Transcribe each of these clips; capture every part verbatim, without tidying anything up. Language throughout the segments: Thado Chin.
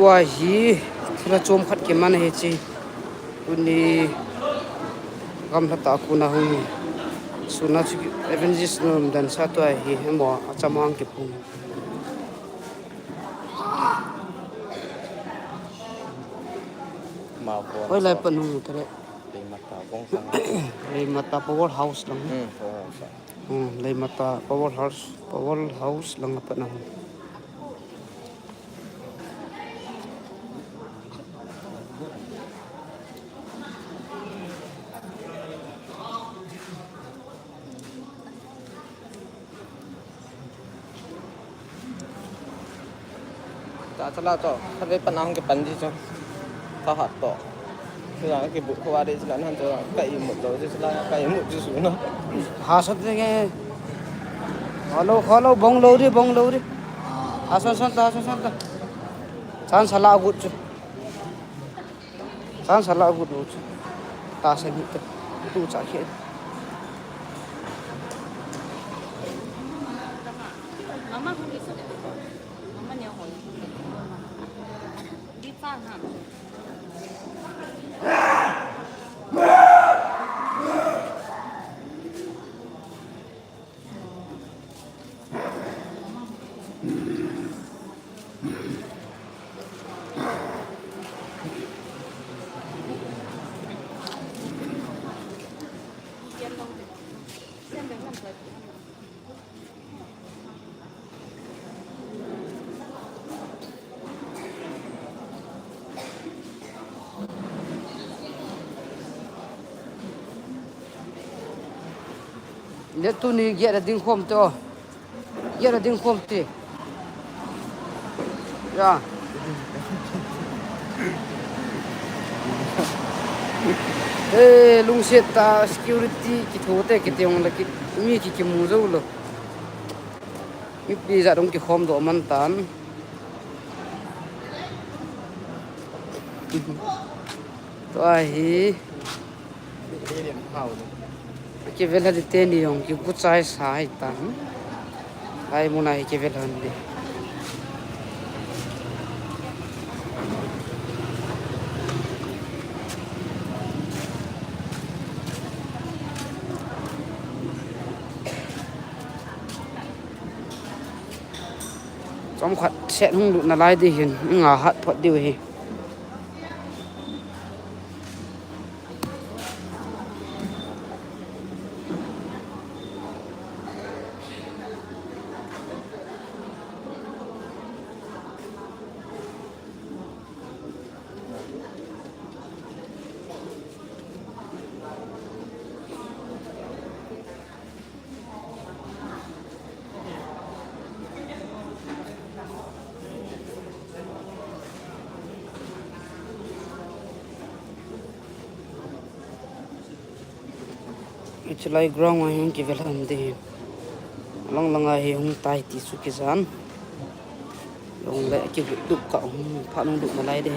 Tua hi thil a chom khat kiman ahi chi. Tuni gamla ta kuna hung suna chu evangelist nom dan sa tua hi emo a chama ang kipung. Hoi lai pan hung tare. Leimata Power House lang. Hmm, Leimata Power House, Power House lang a pat na hung. Ta chala cho, khat ve pan ahung kipan ji cho. Tha hat to. Sila kibut kho a de sila nan cho ka imut lo ji sila ka imut ji su na. Ha sat de nge. Hello, hello, bong lo ri, bong lo ri. Ha san san ta, ha san san ta. Chan sala gut chu. Chan sala gut chu. Ta sa ni ta. Tu cha khe. Mama hung ni sa de. Mama ni hung. Di pa ha. Le tuni gate a ding khom te o. Gate a ding khom te. Ya. Eh, lungset ta security kitho te kiti ong la ki mi ki kimu jou lo. Mipi jat dong kikhom doh man tan. Tua hi. Kivel ha di teni jong kiguchai sa hi tan. Ai muna hi kivel han di. Chomkhat set hung lut nalai di hin, nga hat phot diu hi. Hiche lai ground a hin kivel han di. Lang lang a hi hung tai ti chu kijan. Long le kivet dup ka hung phat hung dup nalai de.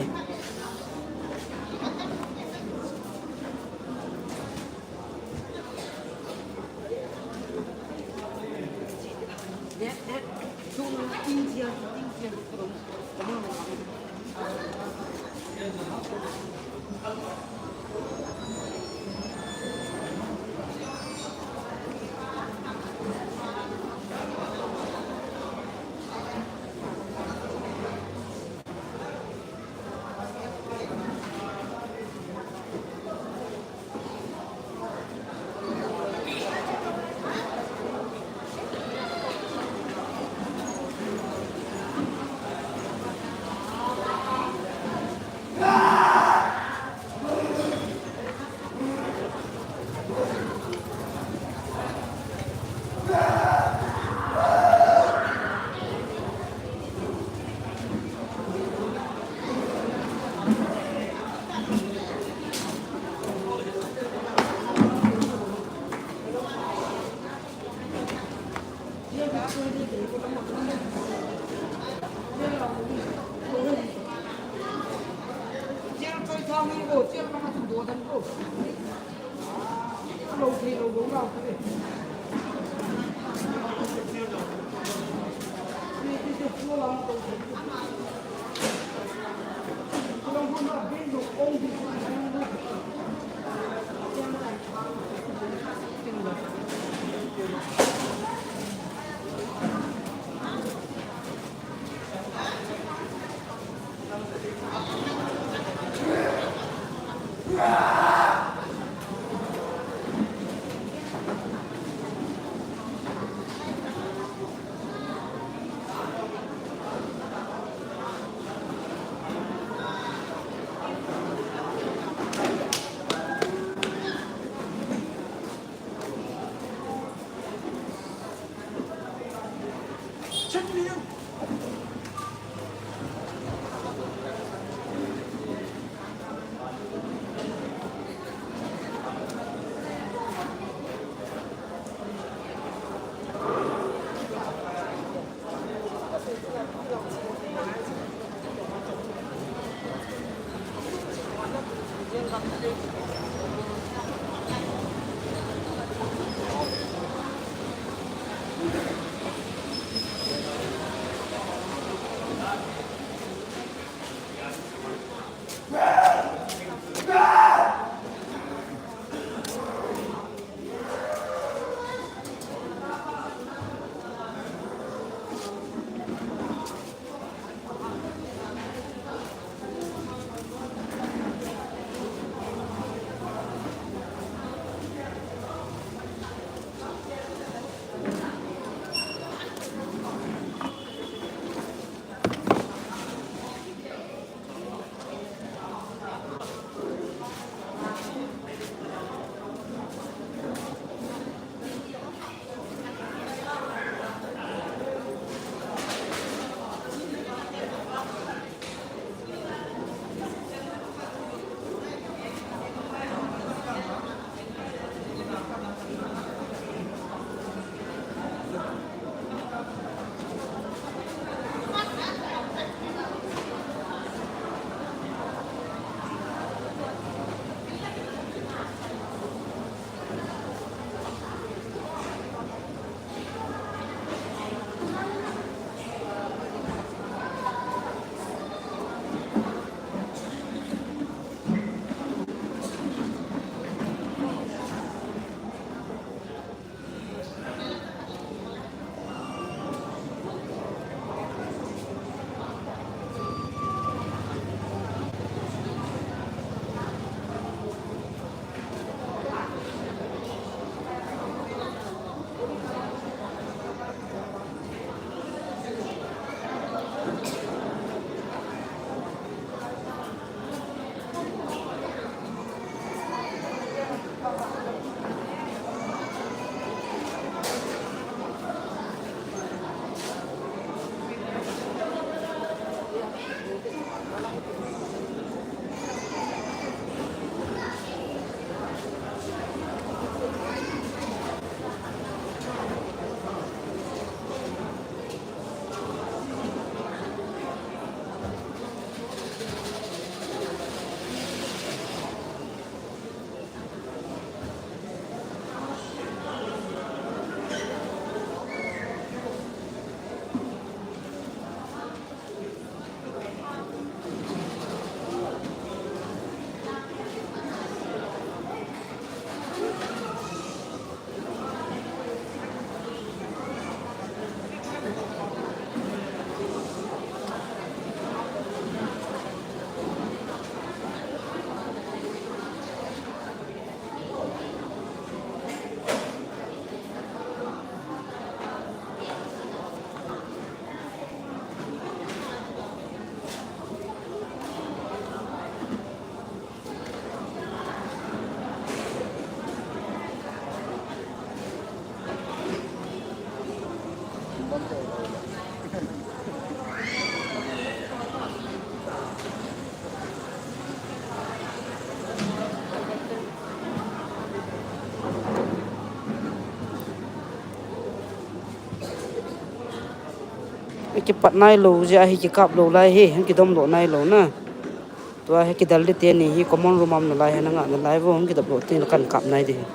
Kipat nailou jeh a hi kikap lou lai hi, hung kidom lou nailou na. Tua hi kidel ding teni hi common room a um nalai hi, nanga nalai vo, hung kidom lou teni kan kap nai ding hi.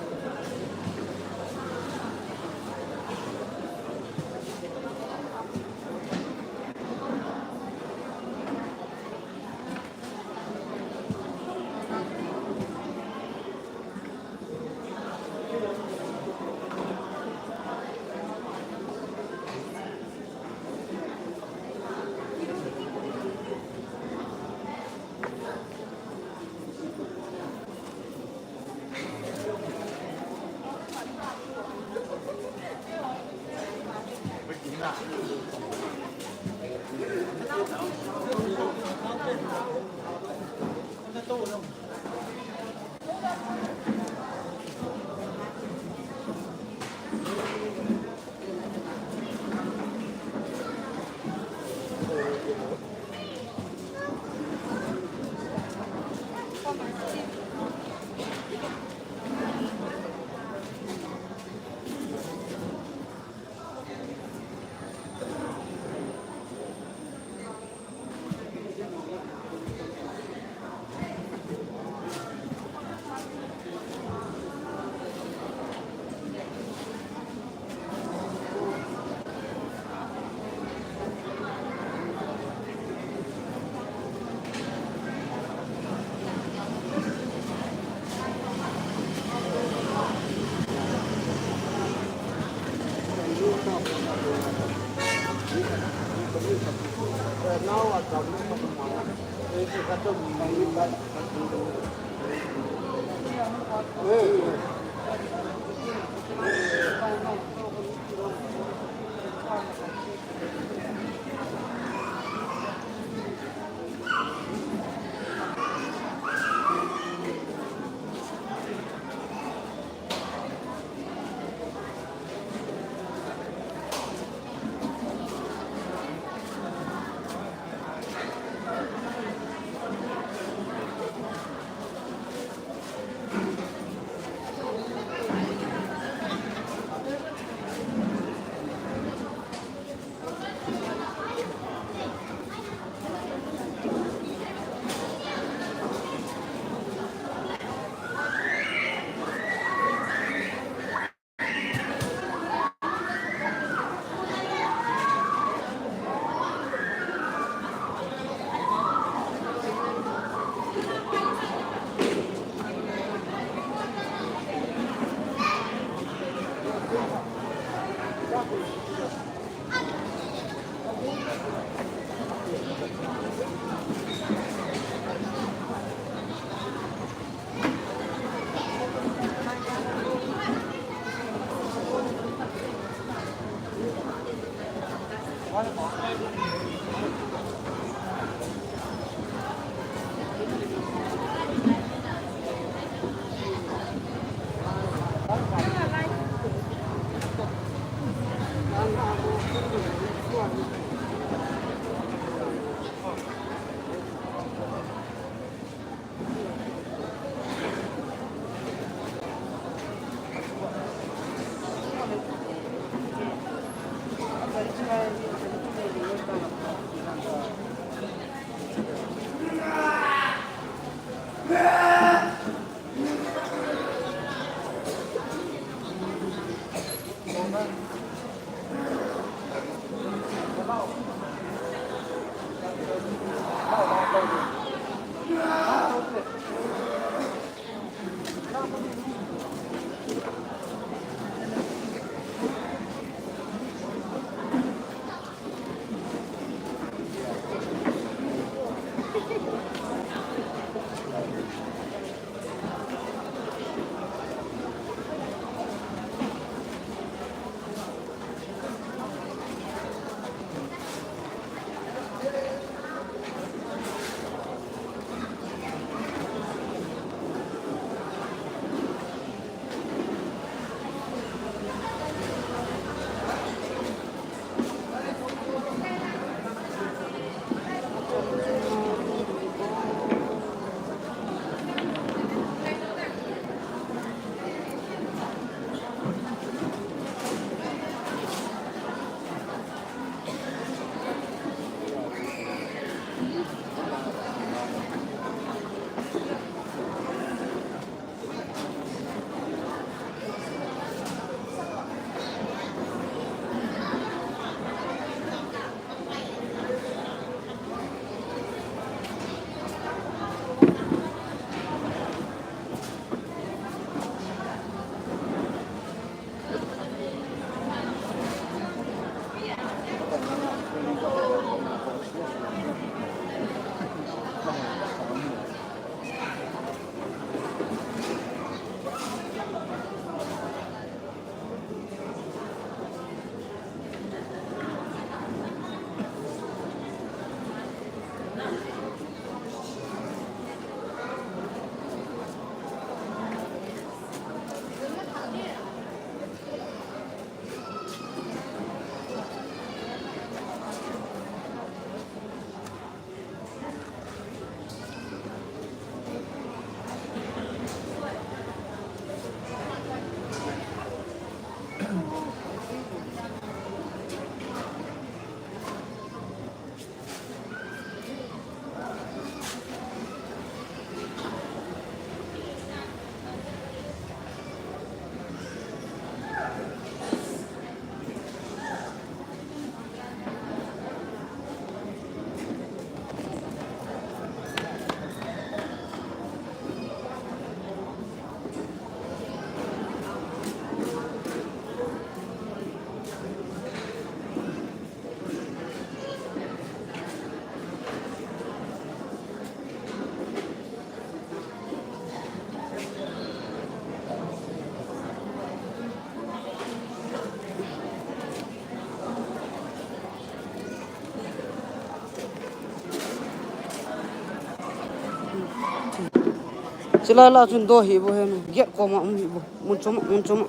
Chulai la chun do hi bo hen. Gate kom a um hi bo. Mun chom, mun chom.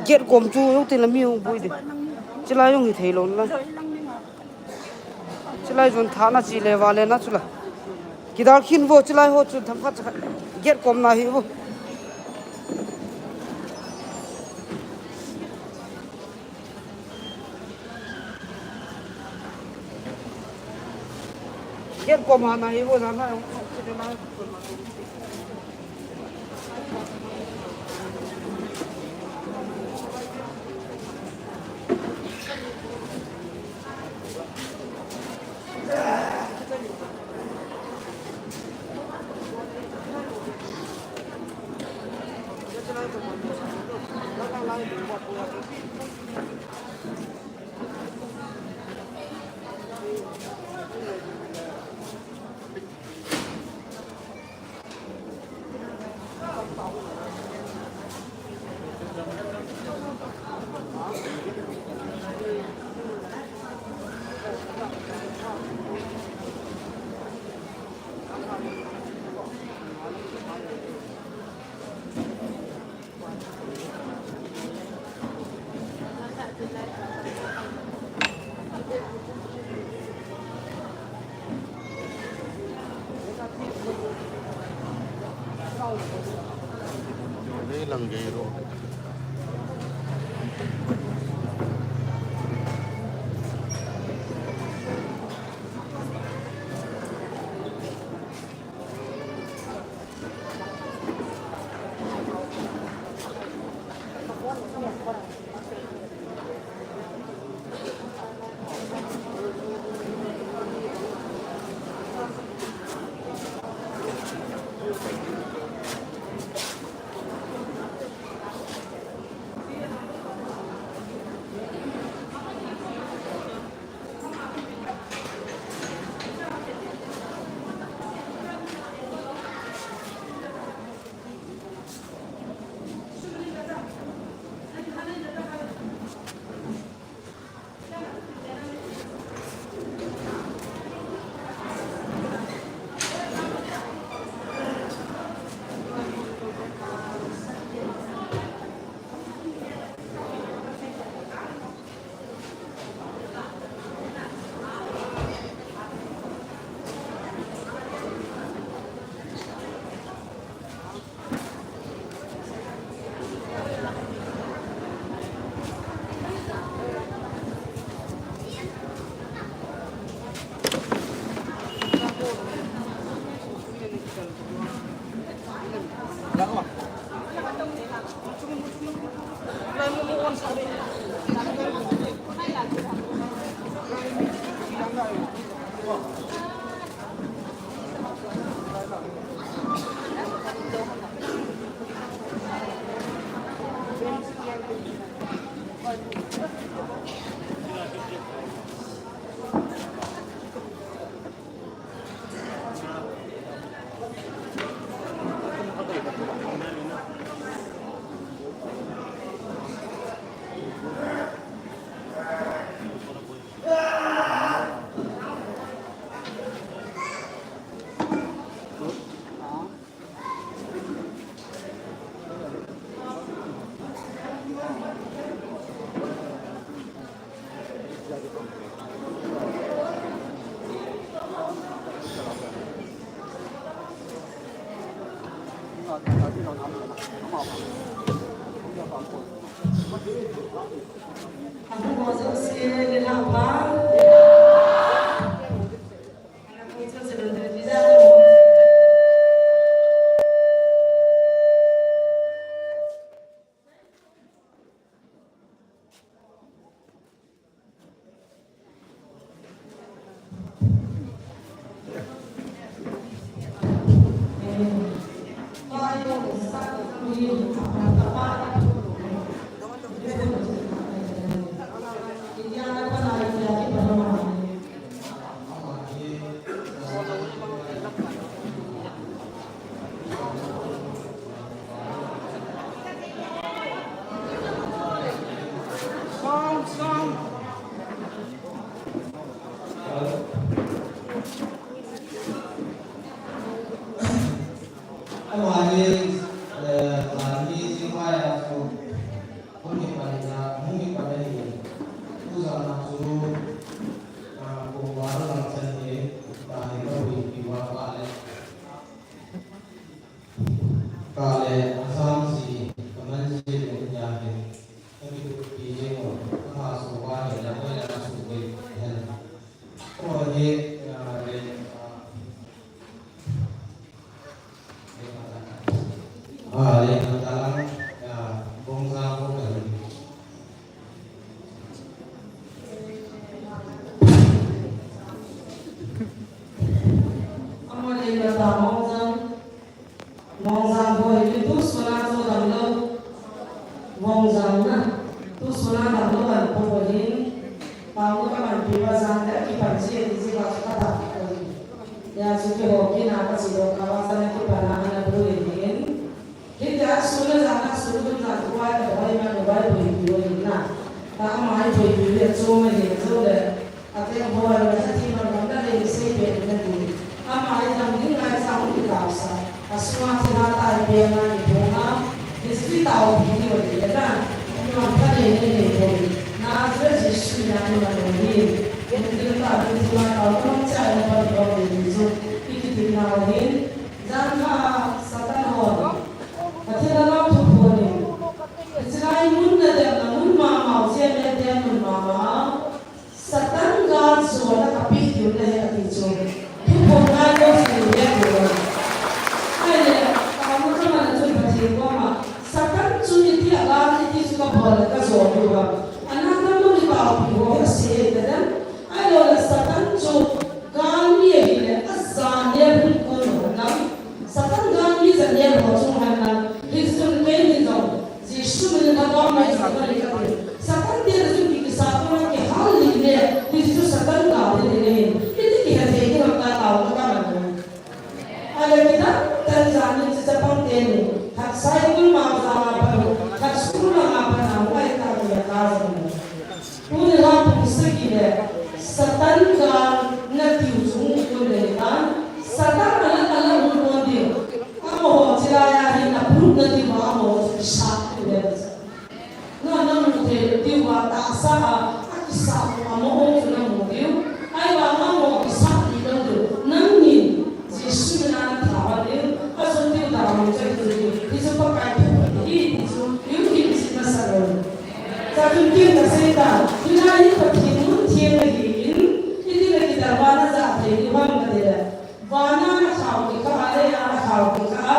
Gate kom chu jong tin la mi hung boi de. Chulai jong hi thei lou na. Chulai jun thana chi le va le na chula. Kidar khin vo chulai ho chun thangkhat cha. Gate kom na hi vo. Gate kom na hi vo na na. Ani jing mai a chu, hung hi pan na, hung hi pan na hi. Tu jana chu, ah, kong ba la lang chan hi, ta hi ka hui pi wa pa le. Ka le, a sam si, ka man si le nya hi. Ka ki tu pi je mo, ka ha su wa hi la, mo la su hui, hen. Ko hi, ah, le, ah, Vong jang boi, tu suna chu dam lo. Vong jang na. Tu suna dam lo kan po boi hin. Pau ka man pi ba jang le ki pan ji ti ji ba ka ta ko hin. Ya chu ki ho ki na ka si do ka ba sa na ki pan na na boi hin. Hitia suna jang na suna dum jang tu wa ka boi ma boi boi boi na. Ta ma ai boi boi le chu ma hin zo le. Ate bol le, ati bol le, na le sei pe na ti. Ama i dam ding ngai sa u ki tau sa. Asua ti na tai pe na ni po na. History tau pi ni o le na. Ni ma ta le ne ne po. Na Nazareth Jesu na ni ma ni. Ni ti ta ni ti ma tau ko cha na pa ko ni ni so. Ki ti na o ni. Jan ha Satan ho. Ate na na tu po ni. Israel mun na de na mun ma ma o se ne de mun ma ma. Satan gal jona kapeh diu ahi ati chu. Thuphon ngai lou chu ahi ati chu. Ahile, taona kaman a chun Pathen koma, Satan chu iti a gal iti chu kabol le kajo diu ham. Ana tamlou itaopi ho hi ase ahi tadem. Ahilouleh Satan chu galmi ahile, ajanel hung kon lou ham. Satan galmi janel ho chung hen lang, hichun keini jong, Jesu min in lhagao mai jong kani kati. Satan te na jong ki kisa ko na kihal lih le, hichu Satan gal hi ding ahi. Hiti kihe thei ding ham ta tao ka kaman. Ahile kidang tah in jani chu chapang teni, khat cycle ma janga pat u, khat school langa pat u, ngai ta ki ka jong. Tuni la pung sagi le, Satan gal natiu chu hung kon le tan, Satan ala ala hung kon diu. Amaho chilai a hin aphut nadiu va amaho chu kisat diu le. Na, namu thei diu va tahsa a, akisat amaho chu namu diu. Ahivang amaho kisat dih lou diu. Nangni Jesu min a natha va diu. Asun diu da mu chai tu diu. Hichu Pakai thu hi, hichu, hiu hi si masa lou. Sa kin kin ka sei ta, hilai hi Pathen mun theng ahin, iti le kita vana ja thei ni vang ka ti le. Vana na khao kikah a, leiya na khao kikah a,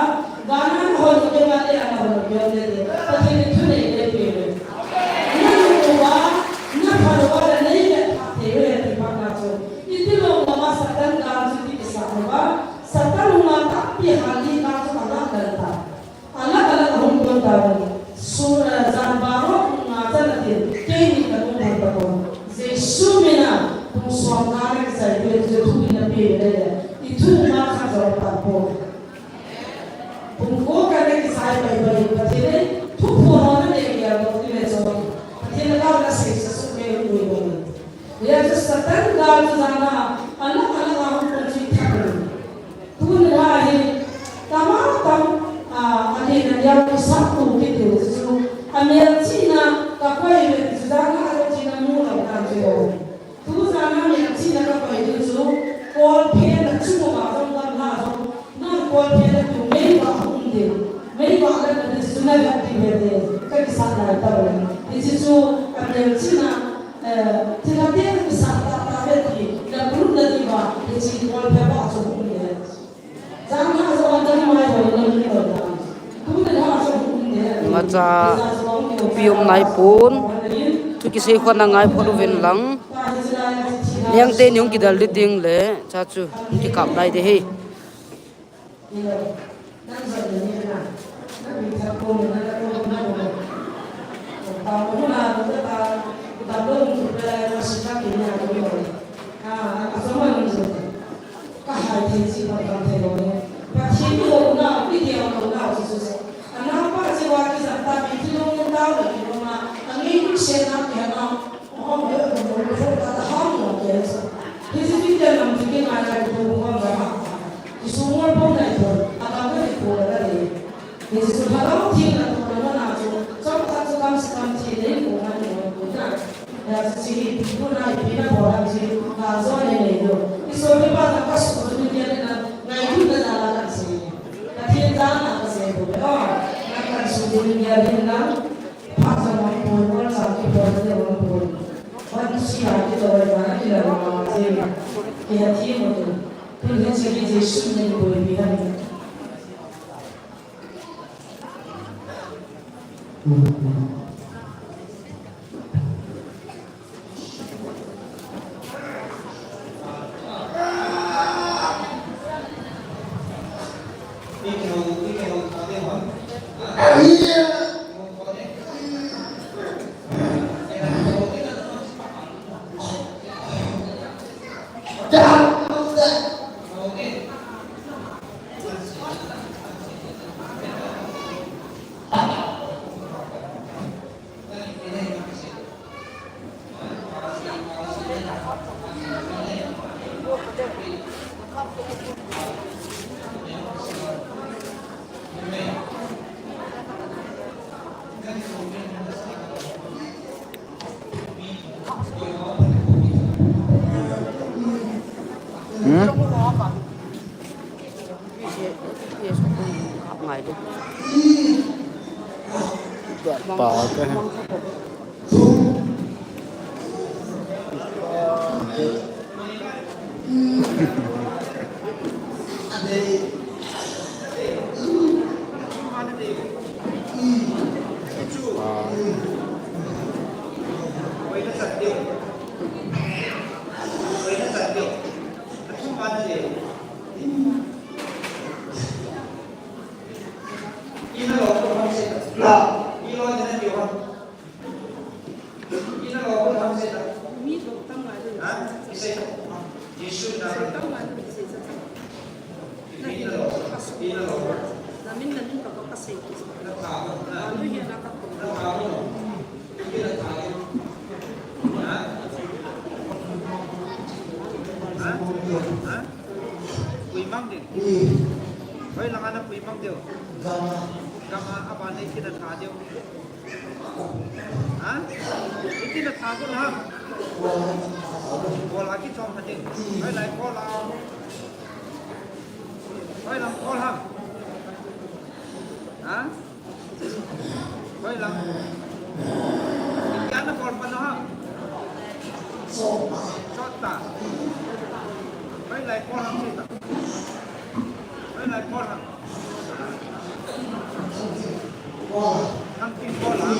vana na hon keng a, leiya na hon keng le ti. Pathen in thunei le pe ve. Na lung uva, na phalou va le nei le pha thei ve ti pa na chu. Iti lou uva Satan gal chu ti kisa uva, Satan hung a tampi hal li gal chu ka na dan ta. Alah, alah, ahung kon tauvin. Su, eh, jan baro pung nga chan atin, keini kahung kon tapon. Jesu min a, pung som nga na kisai peh, Jesu thu in napeh le le. I thu nga khat jong pan pon. Pung ko ka na kisai pai pai, Pathen in, thuphon ho na nei gel doh ti le chon. Pathen in gal na sei sa su me ui bol. Hijeh chun Satan gal chu jana, alah, alah, ahung kon chu i thah in. Tuni a hi, tama tam, a, a lin a liang kisap tu kiti u chu, a melchihna ka koi ve chu jana a melchihna mu lou dan chu. Tu jana melchihna ka koi diu chu, kolphe na chu mo ba jong gam la jong, nang kolphe na tu mei ba um diu, mei ba la na diu chu na ga ti ve de, ka kisap lai ta ve. Hichu chu, a melchihna, eh, thilha te ka kisap ta ta ve ti, na group na ti ba, hichi kolphe ba chu um de. Imacha, thupi um naipon, thu kisei khon a ngai phot uvin lang. Leng teni hung kidal ding le, cha chu hung kikap nai ding ahi. Ka hai thei chi pan pan thei lo ne. Pathen i houna, i diam louna chu chu chu. A napa chi va kizang ta, mi thilong in tao le kilong a, a ngei lungsetna kihena, o, o, o, o, o, ta, ta, ha, mo, ke, so. Hichu Christian lam chu kingai a, kitu, khom, ga, ha, ha. Kisumol pon nai pon, a kam ka ti ko la le. Hichu chu phalou Thil na to na na chu, chomkhat chu kam se kam thil nei ko man nei ko na. Ya chu chi hi pi ko na pi na bol ham chi, ka jo nei nei lo. I so pi pa na ka su chu ni ya na, ngai tu na na na se. Ka thil da na ka se ko. Oh, na ka su ni ya ni na. Pha sa mo ko, ko sa ki ko de mo ko. Wan si ha ki to na ki la ma se. Ki ha thi mo tu. Tu ni se ki Jesu ni ko ni ha ni. Hmm? Pa te. Puimang ding. Hoilang a na puimang diu. Gam a aban le kina tha diu. Ha? Kina tha diu ham. Bol a kichom ha ding. Hoilai bol a. Hoilang bol ham. Ha? Hoilang. Ipi a na bol pan ham. Sot ta. Hoilai bol ham sita. Hoilai bol ham. Thangtin bol ham.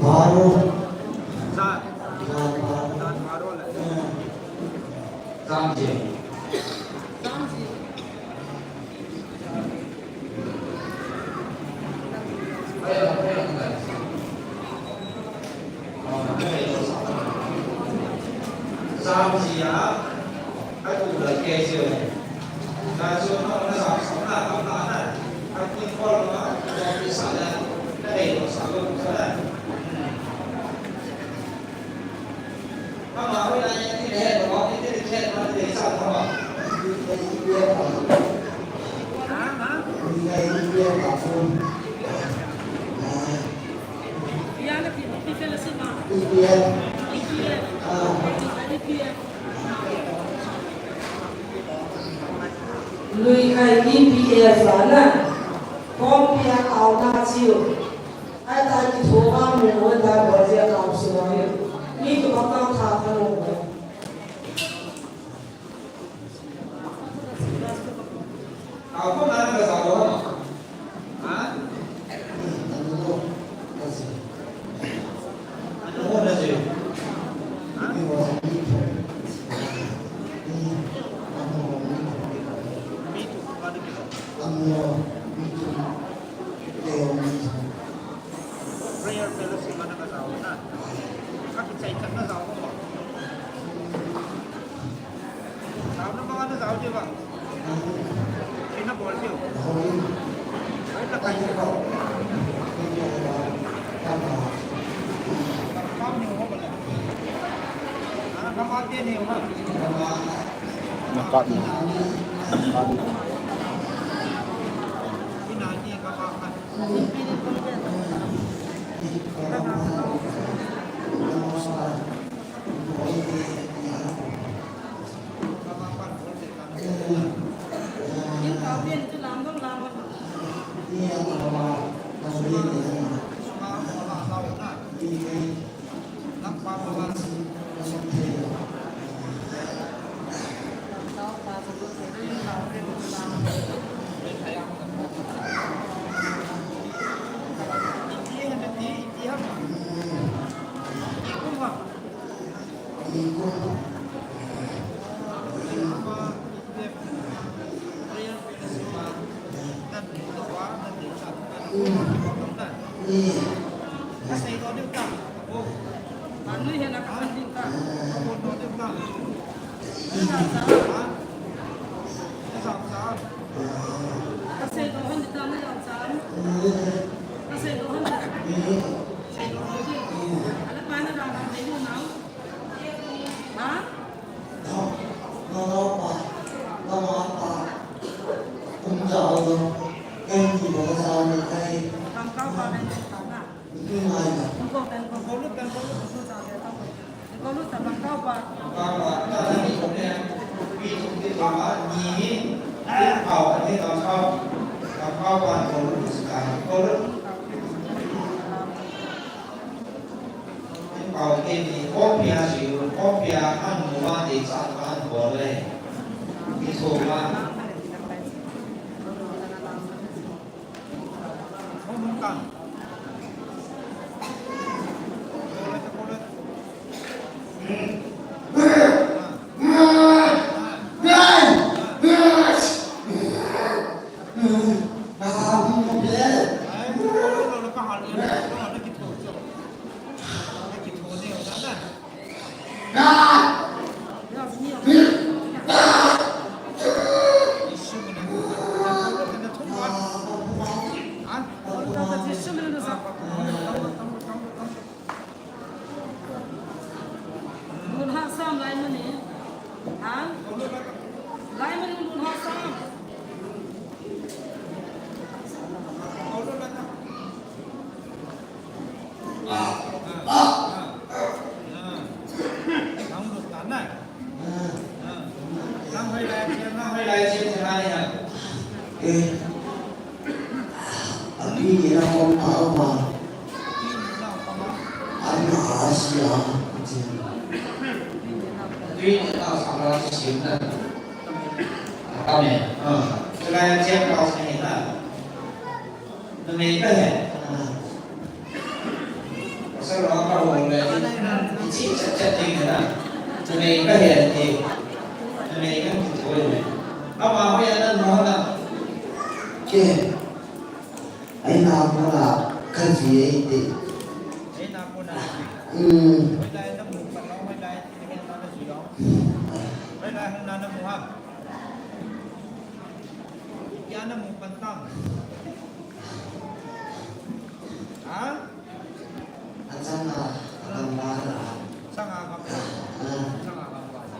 Baro. Baro. Lui khai E P F a na, form pia au na chiu. Ai ta ki tho ba mu mo ta ba je ka su wa ni. Ni to ba ta tha tha lo. Au ko na ka sa lo. Ha? Ano na je? Ha? Prayer fellowship mana ka jao na. Ka kichai chan na jao ko. Jao na ba na jao je ba. Ina bol je. Ai na kai je ba. Kam ni ho ba la. Ana kam ate ni ho. Nakat mo. Nakat mo. Ina ni ka ba ka. Lun ha sam lai mani. Ha? Lai mani lun ha sam. Eh. Atui nina kom a um a. Ana a sia. Atui nina kom a sia na. Amen. Ah. Chulai a chep pa sa ni na. Numei ka he. Ah. Pasal a ka hol le. Ichi chat chat ding na. Numei ka he ti. Numei ka ti thoi le. Ama hoi a nan mo na. Ke. Ai na mo na ka ji ai te. Ai na mo na. Hmm. Ai na mo pa lo, ai na mo pa lo. Ai na mo ha. Ai na mo pa ta. Ha? Achanga, agamba na. Achanga agamba. Ah. Achanga agamba. Ah.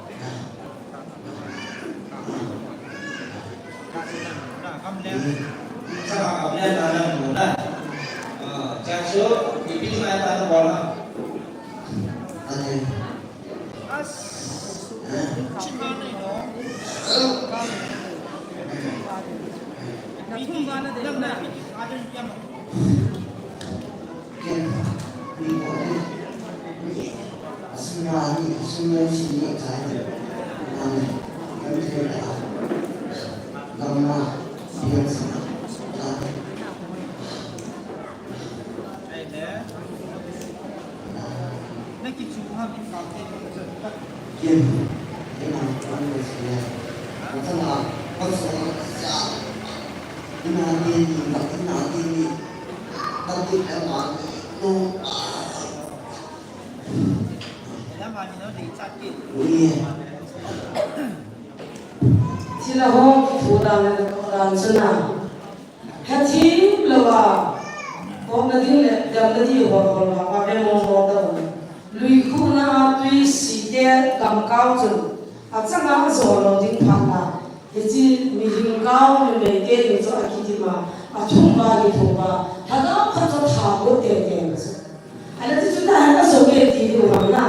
Na, agamba na, na, na. Ah, chacho, ipi ma ta na bola. Ane. Nati ni, nati ni, nati ni, nati ni, nati ni. Thilha ho kithodan le tohdan chun a, hethem louva, tohna ding le damna ding ho hol vang a ve mong mong ta um. Lui khuhna a tui site gamkao chun achanga ajo lou ding phat a, hiche mihem kau numei te ding chu akidim a, athum uva, kithum uva, lhagao khat chu atha got tei tei chu. Ahile chuchu tahin ajo nge ti diu ham na.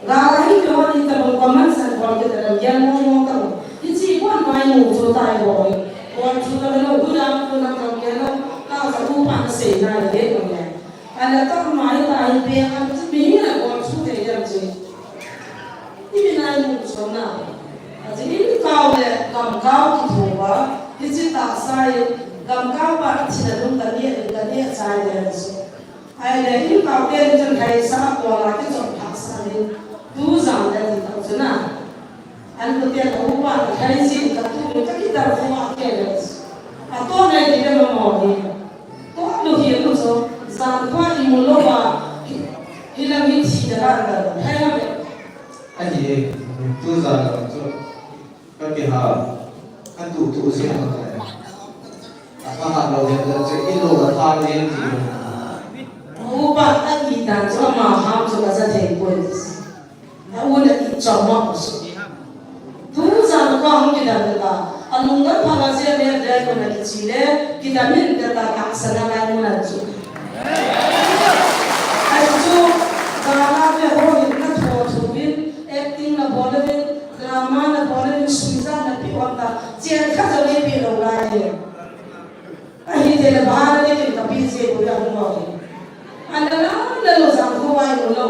Gal ahi keu hon itobang common sense bol kit a lam gel mong mong tobang. Hiche ibon maimu chu tai boi. Bol chu ta lou, hu dam ko na kam gel lou. Ka cha upa na sei na le he ko le. Ahile toh mai ta hi pe an chu mi na bol chu te jam chu. Ipi nai mu chu na. Aji inkao le gamkao kitho uva. Hiche tahsa in gamkao pa athina dum ka neh in ka neh chai le chu. Ahile inkao te ni chun lhaisa a kol a kichom phah sah in, tujan le ti tah chu na. An ko te ka upa ka lhaijin ka tu ni ka kidar kho a ke le. Atoh nai ti le mamo ni. Toh lou hi lou chu, jan kho a imu lou a, hi, hilam hi thi da dan da. Hai ha me. Ahi e, tujan le chu. Ka kihal, ka tuh tuh jeng lou le. A ka hat lou jeng lou chu, i lou la tha jeng ti. Upa a i dan chu ama ham chu ka ja thei poi. A u le i chom ma u chu. Tujan ko hung kidam le ta. A lungdam pha la jeng le le ko na kichi le, kidam in le ta ka sa na lai mu na chu. Ai chu, ka na le ho in na tho thu vin, acting na bol le vin, drama na bol le vin, suija na pe wan ta, chen kha jong nei pe lou lai e. Ahi te le bahar le kin ka pi je ko ya hung wa ke. An la la la lo jang ko wai lo lo.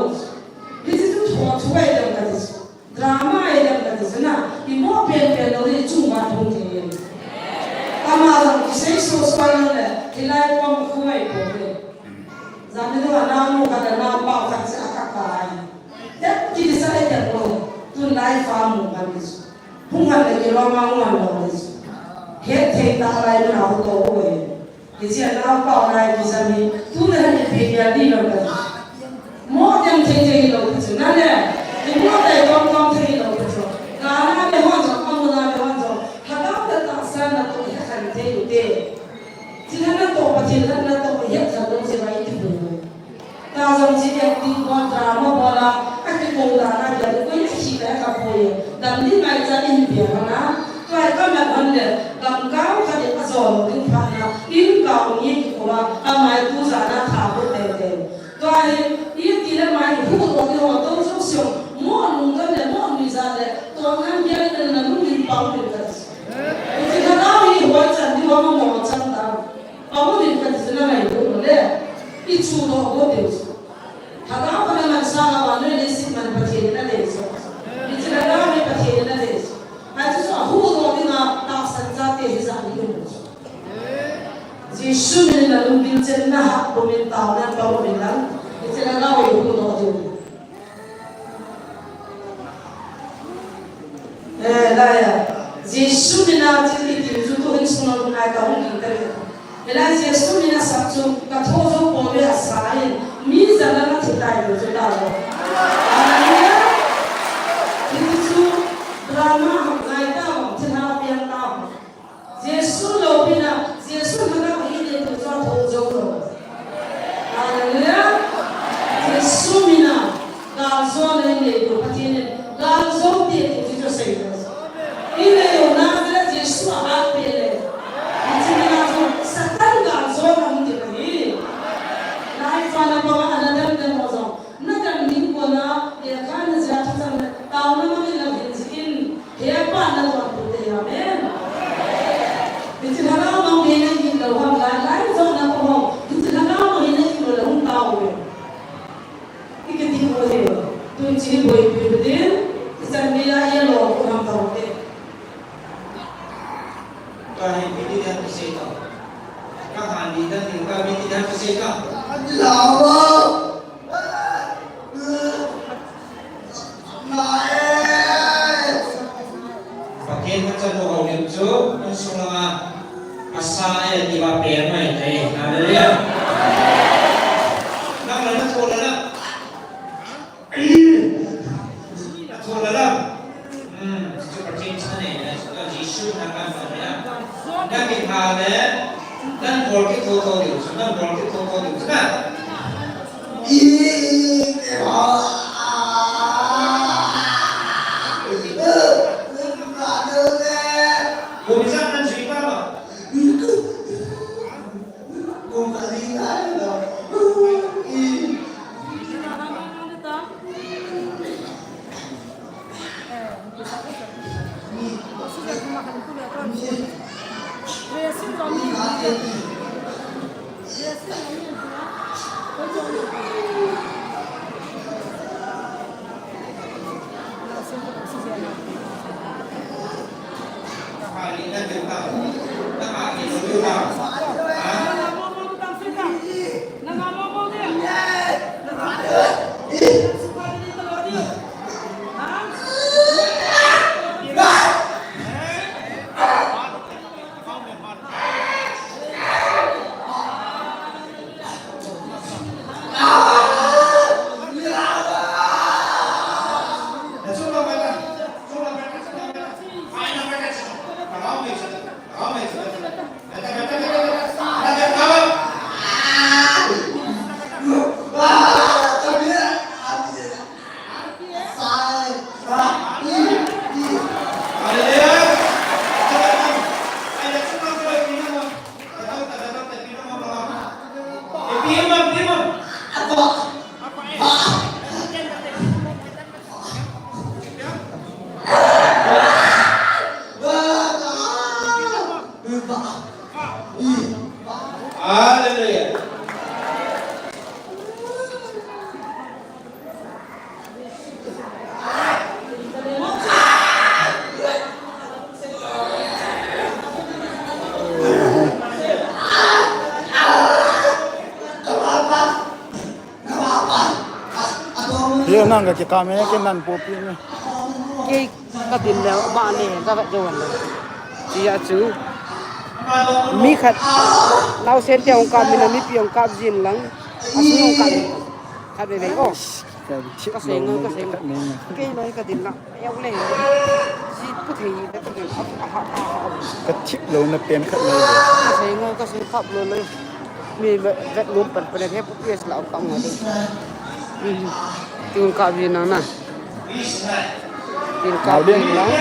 Hiche chu tho thu wai dam ka ti chu. Drama ai dam ka ti chu na. I mo pen pen lo le chung wa thung te. Ama jong kisei so so lo le. Hilai pom khu wai ko le. Jani dong a namu khat le naopa khat chu a kha kai. Tep kiti sa le tep lo. Tun lai fa mu khan ni chu. Hung khan le kilom a hung khan lo ni chu. Het thei ta lai mun a hu to u e. Hiche a naopa lai kisa mi. Tu le han ipi dia di lo ka. Mo tem thei thei lo chu. Na le. I mo tai tom tom thei lo chu. Ka na le hon jong, ka mu na le hon jong. Lhagao le tahsa natoh het khan thei u te. Thilha natoh, Pathen lha natoh, het khan lou jeh a i ti poi. Ta jong chi acting bol, drama bol a, akikou dan a, gel koi na chi ka ka poi. Dam ding ngai cha in pia hon a. Tua ka mat hon le, gamkao khat in ajo lou ding phat na, inkao nge kikou a, amai tujan a tha got tei tei. Tua hi, iti le mai hu to ti ho to jo siong, mo lungdam le, mo nuijat le, to ngan gel le na lungin pang le ka. Iti ka na hi ho chan di ho mo mo chan ta. Pang mo din ka ti chu na ngai hu le, i chu to ho de chu. Thagau ka na man sa nga wa le le sik man Pathen na de chu. Iti ka na hi Pathen na de chu. Ai chu sa hu to ding a, tahsan chate hi ja ni hu chu. Jesu min in na lungdam chen na ha, ko min tao na pa ko min lang. Hiche la la oi hu to chu. Eh, la ya. Jesu min a chi ti ti chu tu hin sung na ngai ka hung ding ka le. Ela Jesu min a sap chu ka tho jo ko le a sa in. Mi ja la na thi tai chu ta lo. Hallelujah. Ti chu drama ha ngai ta, thi na piang ta. Jesu loupina, Jesu lhagao hi neitu chu atho jou lou. Hallelujah. Jesu mina, galjona hi neitu, Pathen in galjou ti ti chu asei lou. I nei lou na le Jesu ahat peh le. Hiche mina chu Satan galjona hung ding ahi. Lai fana panga ana dem dem ho jong. Na kan ding kona, lekha na jia thuchang le, taona mang in la hin jin, hepa na ton pute, amen. Hiche lhagao mang hi na hi lou ham la, lai jong na ko hong, hiche lhagao mang hi na hi lou la hung tao ve. I kiti ko he, tun chi boi pi pi din, ichan mi la ye lo ko ham tao ve. Ka hi mi ti dan kisei ta. Ka ha ni dan ni ka mi ti dan kisei ta. Lama. Pathen ka chan ho houlim chu, insung langa. Asa e, ti ba pe mai te. Hallelujah. Nang la na tho la la. Na tho la la. Hmm, chu pa chin sa ne, na Jisu na ka sa ne. Na ki ha le. Na bol ki tho tho diu, na bol ki tho tho diu na. Hallelujah. Ye nang ka ki kame ki nan po pi ni. Kei ka din le ba ne ka vet jo wan le. Tia chu. Mi khat. Naosen te ong kap min a mipi ong kap jin lang. Asu ong kap. Khat ve ve o. Ka sei ngai, ka sei ngai. Kei loi ka din la. Ka thip louna pen khat nei. Ka sei ngai, ka sei kap lou loi. Mi vet, vet nom pan pan he pu pias la ka ngai. Tun ka vi nang na. Tun ka vi nang.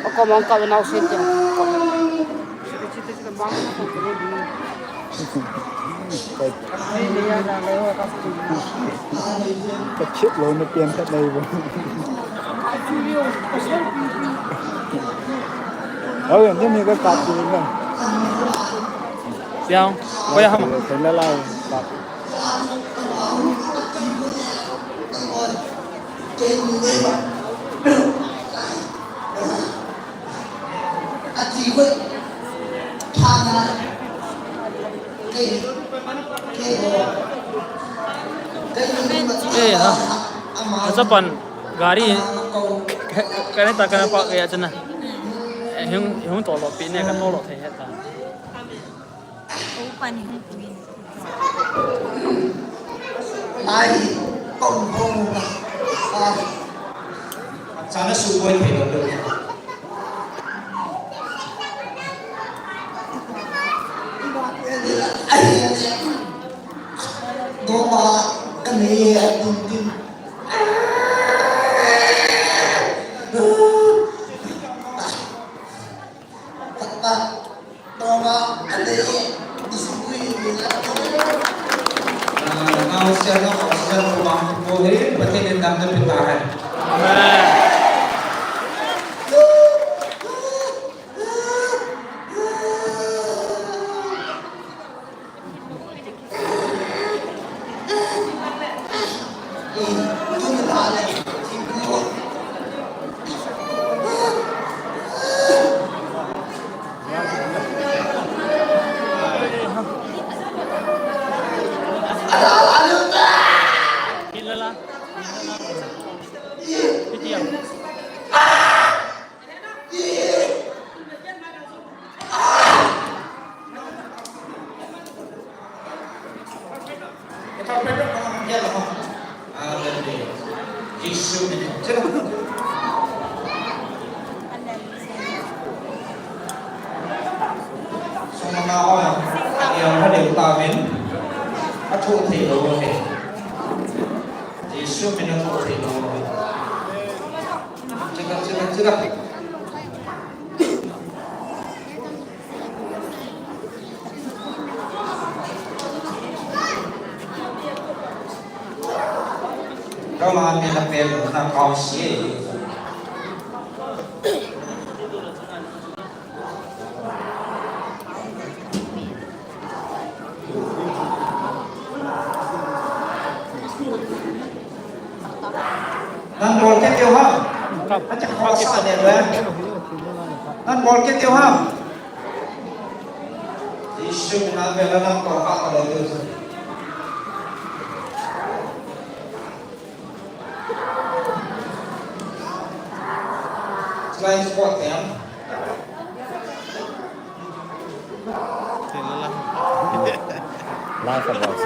Ako mang ka nau sen te. Ka thip louna pen khat nei bo. Aw, yan, yan, ka kap tu na. Siang, ko ya ham. Thei la lai, kap. Eh, ha. Achapan gari ka, ka, ka ne ta ka na pa ya chana. Hung, hung tolo pi ne ka tolo thei heta. Upa ni hung pui. Ai, kong kong ka. Chana su boi thei lo lo. Ai, ai, ai. Doma ka nei a din din. Papa, doma ka nei a din din. Ah, naosen, naosen, ko bang ko he, Pathen in damna pe tahen. Amen. Tavin, athoh thei lou ahi. Jesu min a thoh thei lou ahi. Chika, chika, chika. Kama min a pel na kau si. Nan bol kit diu ham? Acha khosah ne le. Nan bol kit diu ham? Jesu min a vela nan bol kit diu. Slide spot them. Laugh about.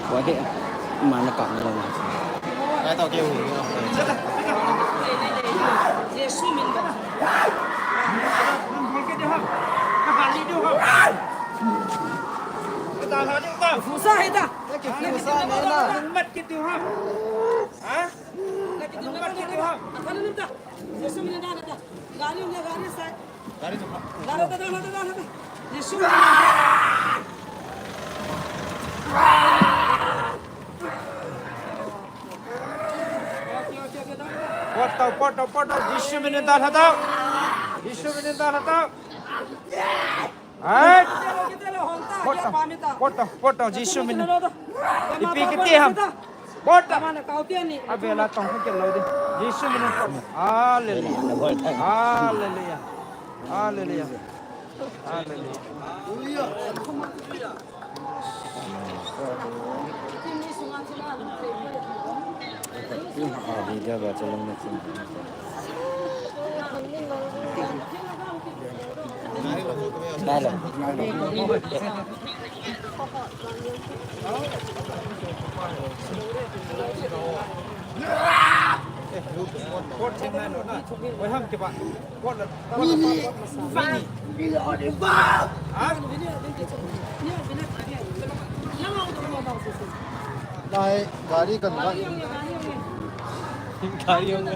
Wah, mana kang lang. Pot tau, pot tau, pot tau. Jisu min in dalha tau. Jisu min in dalha tau. Hai. Pot tau, pot tau, pot tau. Jisu min in. Ipi kiti ham. Pot tau. Avela tong kit lou di. Jisu min in. Hallelujah. Hallelujah. Hallelujah. Hallelujah. Lai, gari kan ba. Gari hong.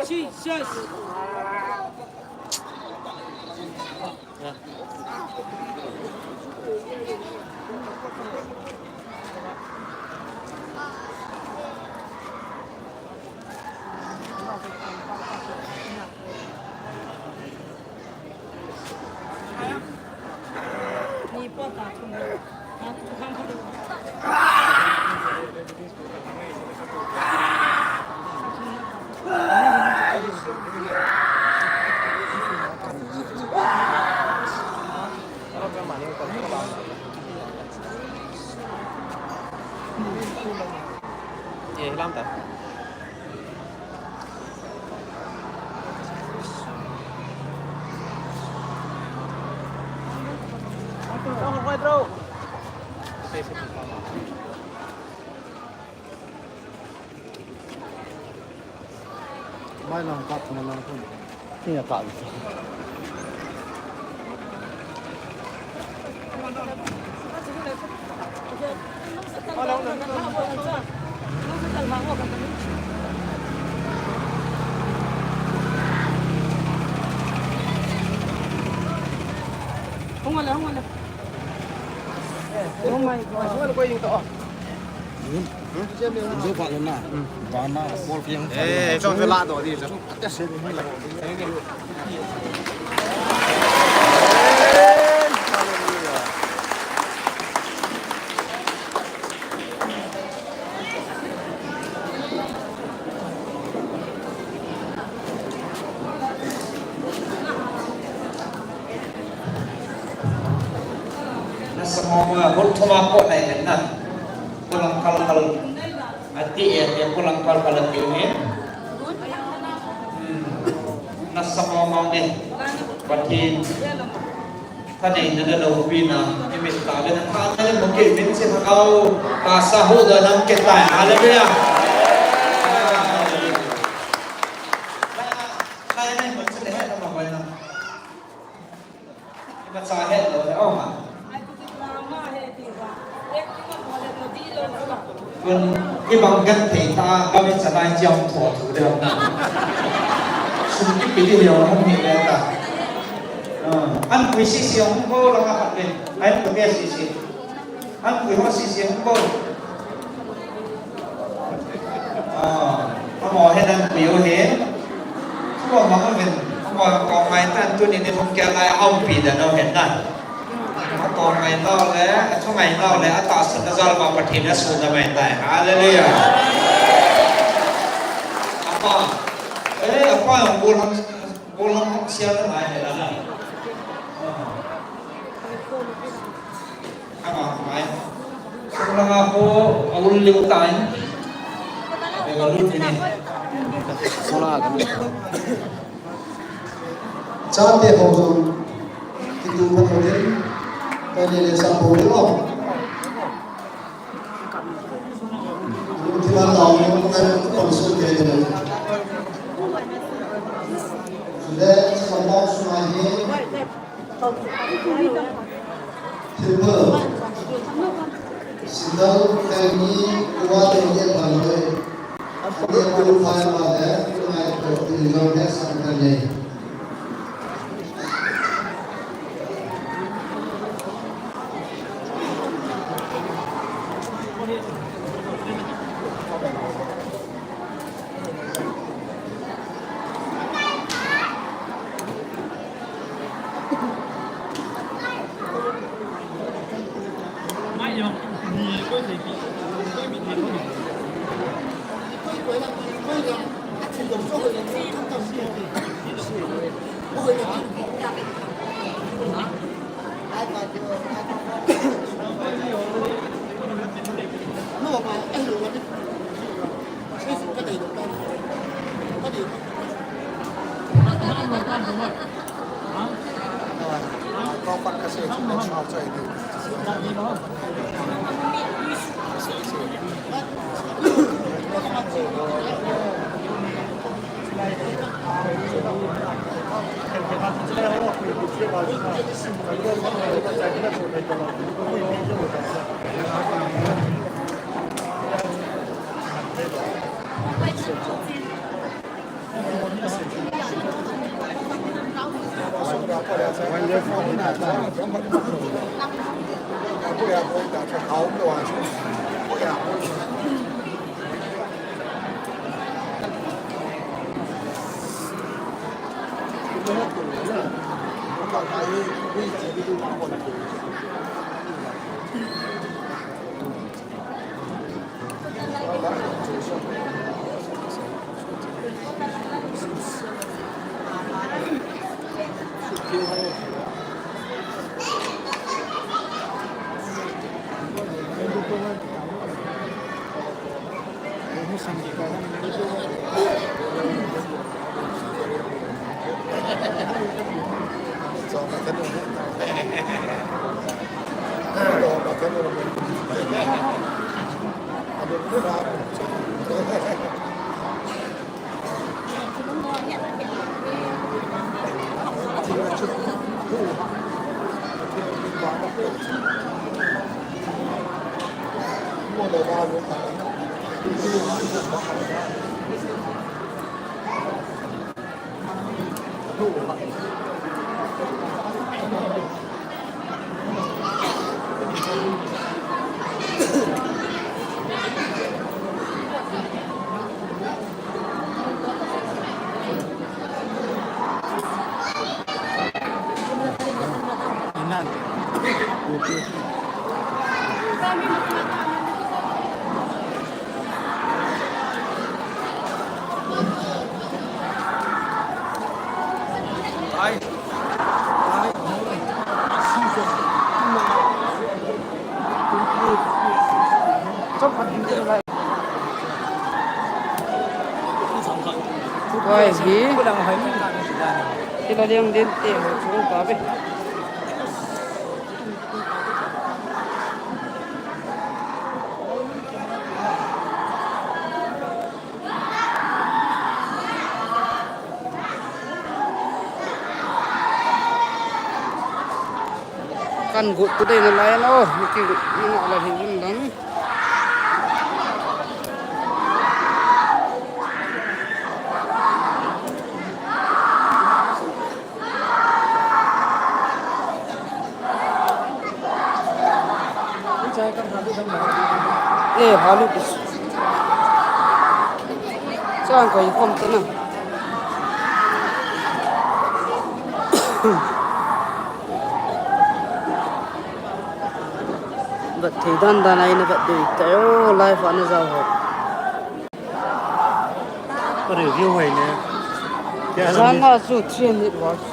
Jesus. Hilam ta. Mai lang kap na lang pun. Ni ya kap. Hung ala, hung ala. Oh my God. Hung ala ko yung to. Hmm? Hmm? Hindi pa na. Hmm. Bana, ball fiang. Eh, ito ang sila to, di sa. Nasa mo mga hot tumako na yun na. Kulang kalkal. Ati eh, eh, kulang kalkal ang yun eh. Hmm. Nasa mo mga eh. Pati. Thaneina le loupina, i mit tah le na tha le mo kei min se thakau, ta sa hu da nam ke tai. Hallelujah. Hallelujah. Lai, lai, lai, mo se le he na ma hoi na. Ma sa he lo le, oh, ma. Kun, i bang kan thei ta, ka min sa nai chiam tho thu de na. Sum ki pi di leo hong ni le ta. Ah, an pui si si hong ko la ma khat le. Ai ko te si si. An pui ho si si hong ko. Ah, amo he nan pui ho he. Ko ma ko ven. Ko ko mai tan tu ni ni hong kia lai au pi da no he na. A tong ngai nau le, a thu ngai nau le, a tahsan a jal pa Pathen a sun a mai tai. Hallelujah. Apa, eh, apa yang bulang, bulang sial na ngai he la na. Ama mai. Sula nga ko, a ul liu tai. Ega lut ni. Sula ka. Chate ho jong kitu phat ho din, pele le sa ho din o. Kiman lao mo ko kan pang su ke din. Sule sa mo su ma hi. Thilpha. Single family, kuwa te ye phaloi. Ani qualify ma le, tunai ko result he samkhan ye. Tua hi. Kila liang din te ho chung ta ve. Kan gu tu dei na lai no, ki gu na la hi un dan. Eh, halu kis. Chang koi kom tena. Vat thei dan dan a ina vat dei ta yo, live ana jao ho. Ka review hoi ne. Kya Zanga chu three hundred watts.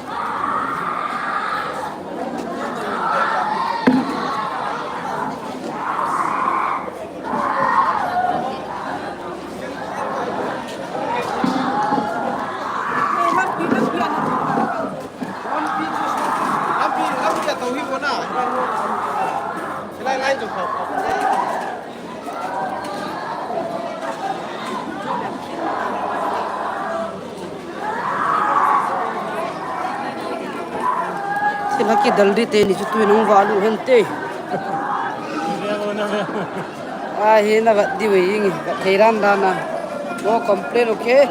Lampi, lampi a tau hi kona. Lai, lai, jo, jo. Sila kidal di teni chu tuin hung valu hen te. A hi na vat di wei ngi, vat thei dan dan a. No complain, okay?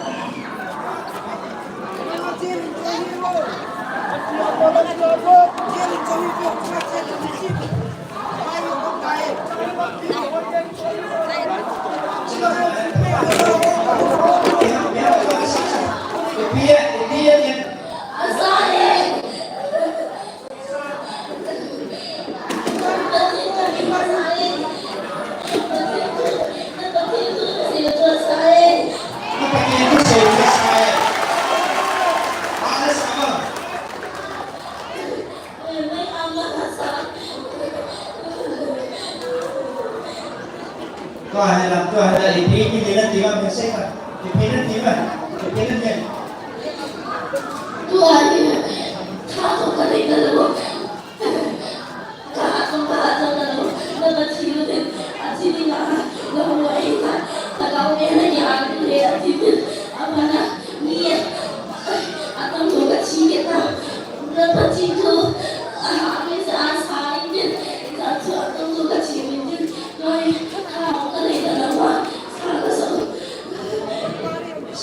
Tua hi la, tua hi la, ipi, ipi na ti ma, message ka. Ipi na ti ma, ipi na ti. Tua hi, tha to ka dei na lo. Tha to ka, tha to ka lo. Na ba ti lo de. A ti ni la, lo lo ai ta. Ta ka o ya na ya, ni a ti ni. A ba na, ni. A ta lo ka ti ni ta. Na ba ti lo. A ha, ni sa, sa, ni. Sa, sa, a ta lo ka ti ni.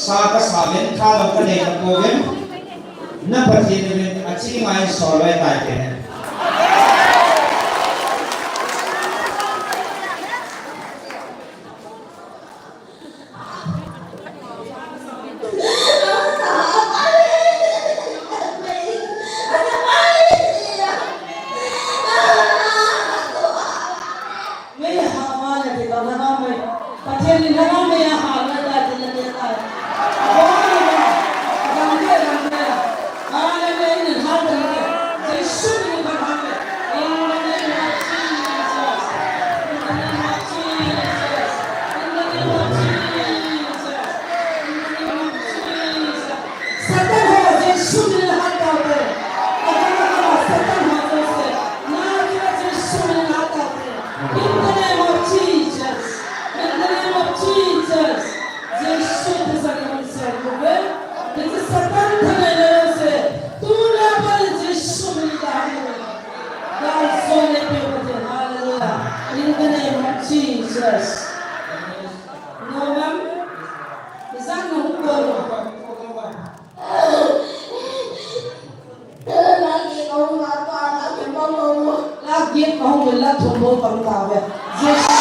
Sa kasa uvin, tha jong kanei tapouvin. Na Pathen uvin, achi ngai sol vai tai te. Mei hama le ti ka lhana mei. Pathen in lhana mei a hal le ta ti le ti ta. Ko ni ma. Ram le ram le. Hallelujah, hallelujah. Jesu ni ka hal le. In the name of Jesus. In the name of Jesus. In the name of Jesus. Jesus. No, ma'am. Izan na hung ko. Lagi kahung la thumbo pang ta ve. Jesus.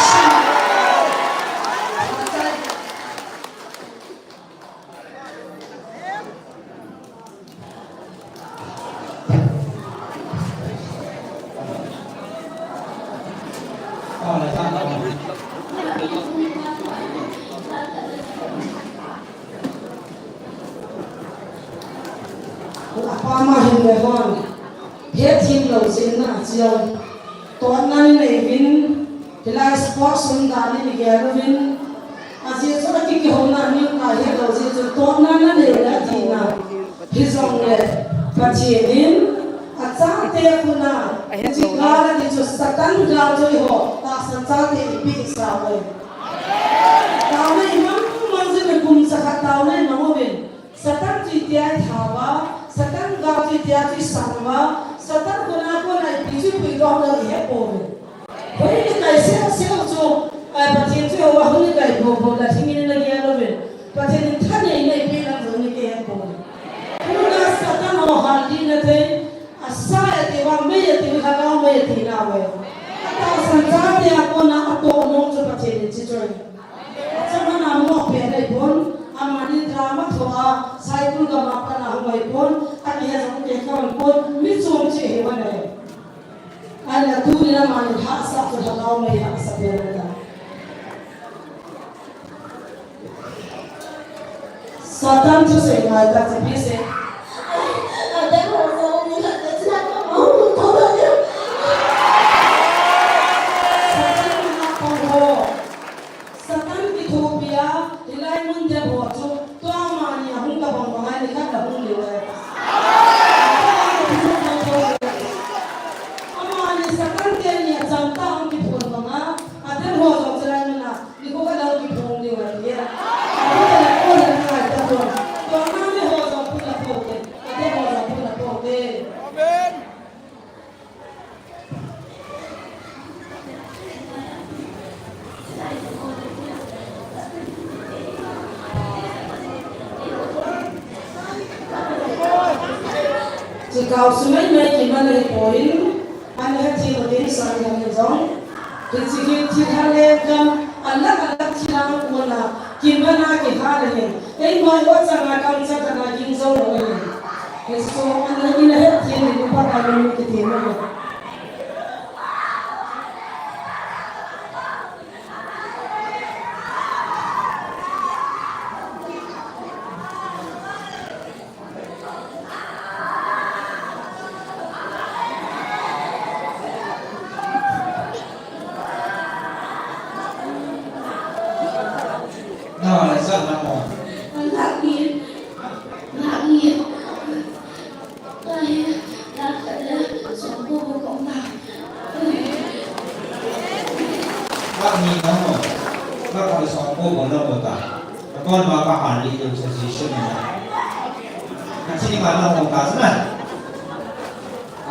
Apa ma hin le hon. He thim lo sin na chiu. Ton na ni nei vin. Hilai sport sung dan in i gel uvin. Ajeh chu akikihona ni ka het lou jeh chun totna nanei le ati na. Hijongle Pathen in achate khut a, hiche gal ati chu Satan gal chu eiho tahsan chate ipi sa uvem. Taona imang mang jing le kum jakhat taona imang uvin. Satan chu itia i tha uva, Satan gal chu itia chu i san uva, Satan khut a kona ipi chu i puidoh u i he pouve. Hoi ni kai sel sel chu, ai, Pathen chu hoi ni kai bou bou la thing in na gel uvin. Pathen in thanei nei pe lang jong ni ke he pouve. Tuna Satan ho hal di na thei, asai ati uva, mei ati uva, lhagao mei ati na uve. Atahsan chate a kona atoh nom chu Pathen in chi choi. Achama na mo pe nei pon, amani drama thoa, cycle gam a pat a hung nei pon, akihe jong kei ka hung pon, mi chom che hi ma nei. Ahin tuni na amani hahsa chu lhagao mei hahsa pe na ta. Satan thusei ngai ta chi pi se. Satan na pang ho. Satan kithopi a, hilai mun dep ho chu, tua amani ahung tabang bang a nikhat la hung leu e. Amani Satan teni acham tah a hung kiphong bang a, adep ho jong chulai mun a, nikho khat la hung kiphong leu e ati e. Adep ho la ko la ngai ta ko. Tua amani ho jong pun la phoh te, adep ho jong pun la phoh te. Amen. Chikau sumei mei kiman ahipoi, ana hethem u ding sang ding jong. Hiche hi thilha lenggam, alah alah thilha kona kiman a kihal ahi. Eima ho chang a kamcha kana ging jou lou ahi. Hiche chu ana, ina hethem ding upa ka lou kiti mo. Na, na sa na mo. Lagi. Lagi. Ai, na ka le, song ko ko na. Lagi na mo. Na ka le song ko ko na mo ta. Kon ma ka han li yung sa session na. Kasi ni ka na mo ta sa na.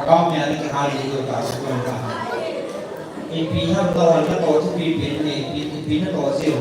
Account niya ni kihal ding u ta, sukul ta. Ipi ham to, na to, tu pi pi ni, pi, pi na to, siu.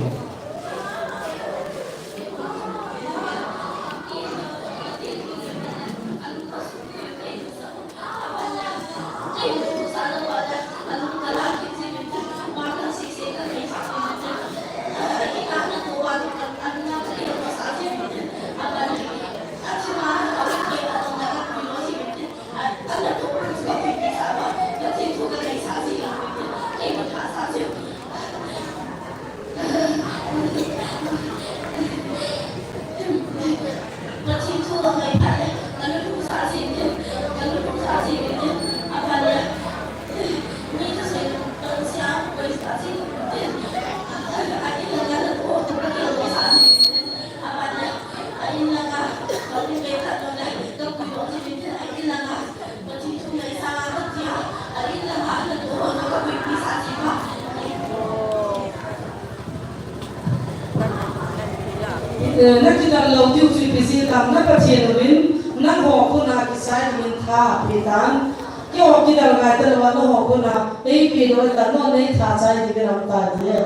Eh, na kidang lou tiu chu ipi jeh tam, na Pathen uvin, nangho khut a kisai min tha pe tan. Keiho kidal ngai talou a, nangho kona, eipe lou ta, nangho nei tha chai ding lam ta ti e.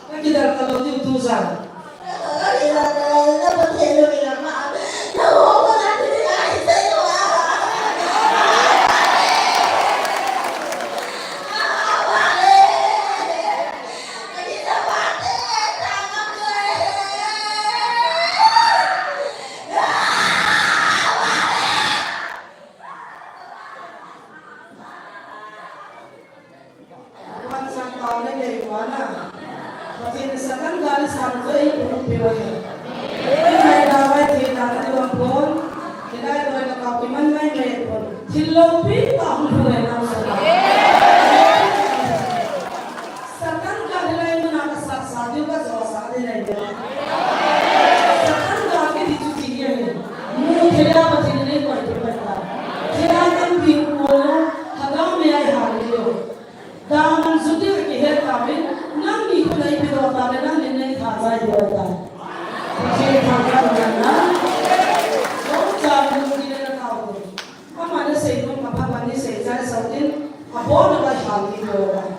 Kakidal talou diu tujan. Pansan tao le kei vana. Pathen in Satan gal le san joi punu pe vai. Kei mai da vai the da na diu pon. Kei lai doi na kau kiman mai mai pon. Thil loupi pa hung hung na sa. Satan gal le lai muna ka sa sa diu ka jo sa de lai diu. Satan gal ke di chu ti ye. Mu thela Pathen in nei koi tu pa ta. Thela kan bi ko na. Hagam me ai ha le yo. Daman jute kihet tauvin, nangni khona ipi doh tale, nangni nei tha chai doh tai. Pathen thangvah in na. Lou cha lou ni le na tao. Ama na sei nom ka pha, ama ni sei chai sau tin, abon na ka hal ni doh tai.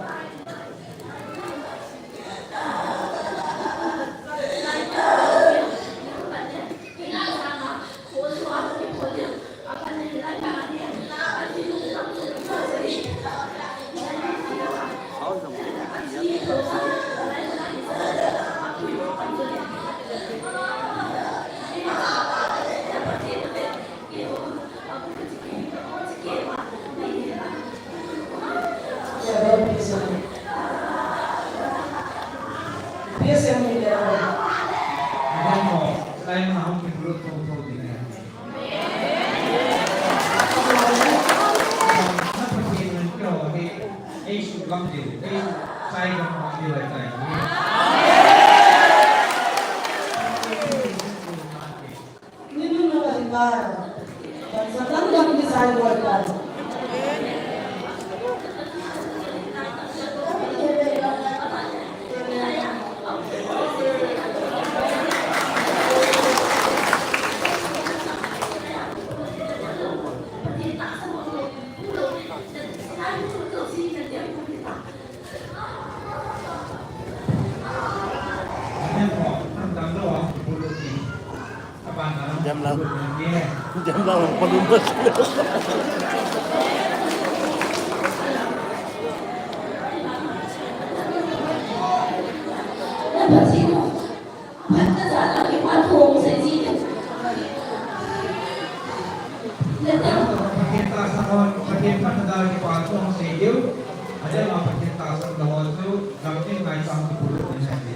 Jam lang. Jam lang, padun bas. Pathen tahsan ho, Pathen phatna dal kipa thu hung sei diu. Adelma Pathen tahsan lou ho chu, gamtin ngaichat kipuilut na ahi.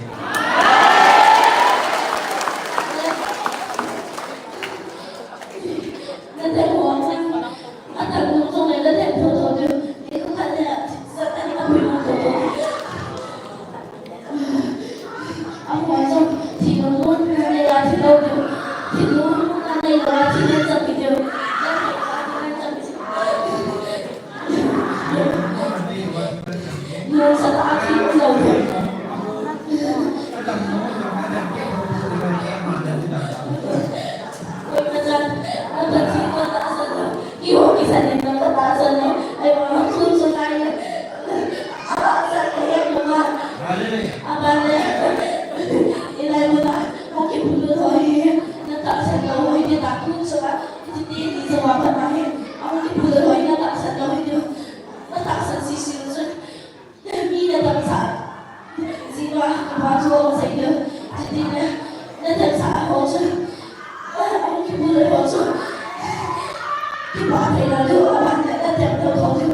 Mi na dam sa. Jing a kipa chu hung sei diu. Chuti le, na dam sa ho chu. Ahung kipu le ho chu. Kipa thei lou diu, aban le na dam lou ho chu.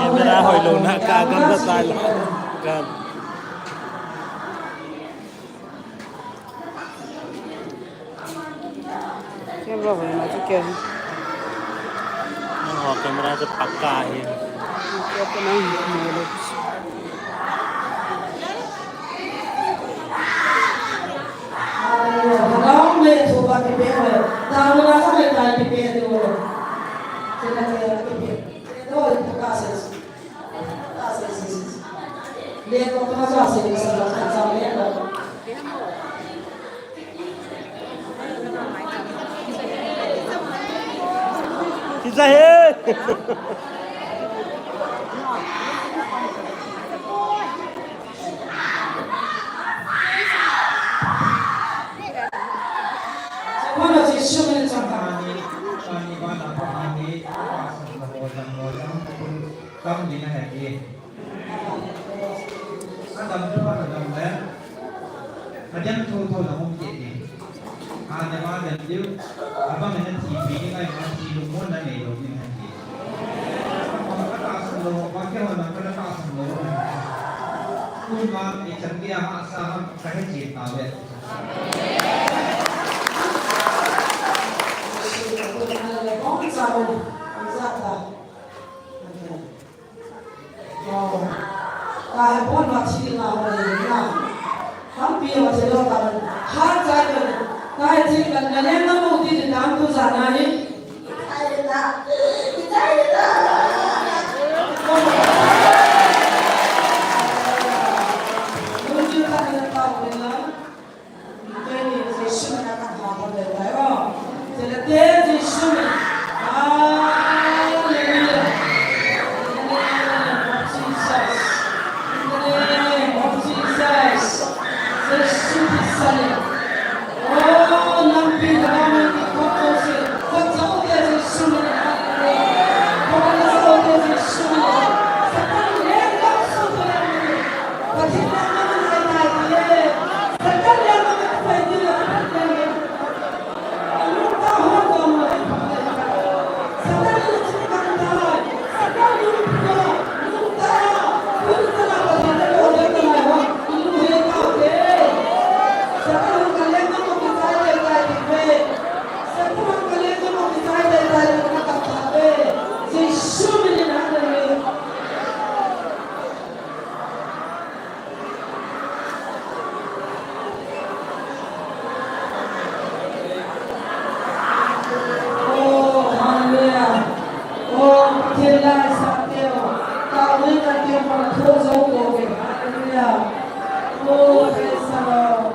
Camera hoilou na ka gam ta tai la. Gam. Camera hoilou na chu kya? Nangho camera chu pakka ahi. Kya pa nang hi mo le. Hallelujah. Hallelujah. Thoba kipe ho. Tamuna sa me tai kipe de ho. Sila ke kipe. Ho, pakka se. Pakka se, se, se. Le ko pa sa se, sa ka sa le ko. Kisa he. Adam tu pa adam le. Adam tu tu na hum ke ni. Adam, Adam diu, abang na thi pi ni ngai ma thi lu mo na nei lo ni na thi. Ka ta sa lo, ba ke wa na ka ta sa lo. Kun ma e chan dia ha sa ha ka he chi ta ve. Tahi pon ma thi na ho le na. Hampi ma thi lo ta. Ha cha ko. Tahi thi kan na ne na mo ti ti tam tu sa na ni. Tahi na. Tahi na. Mun ju ka na ta ko na. Kei ni Jesu min a ka ha ko le tai o. Te le te Jesu min. Hallelujah. In the name of Jesus. In the name of Jesus. Jesu Christ. Oh, nampi ka min ki ko ko se. Ko ko te Jesu min. Ko ko te Jesu min. Satan le ko so ko le. Jesu min in, hallelujah. Oh, hallelujah. Oh, Pathen la sa teo. Taona ka teo pa tho jo ko ve. Hallelujah. Oh, praise the Lord.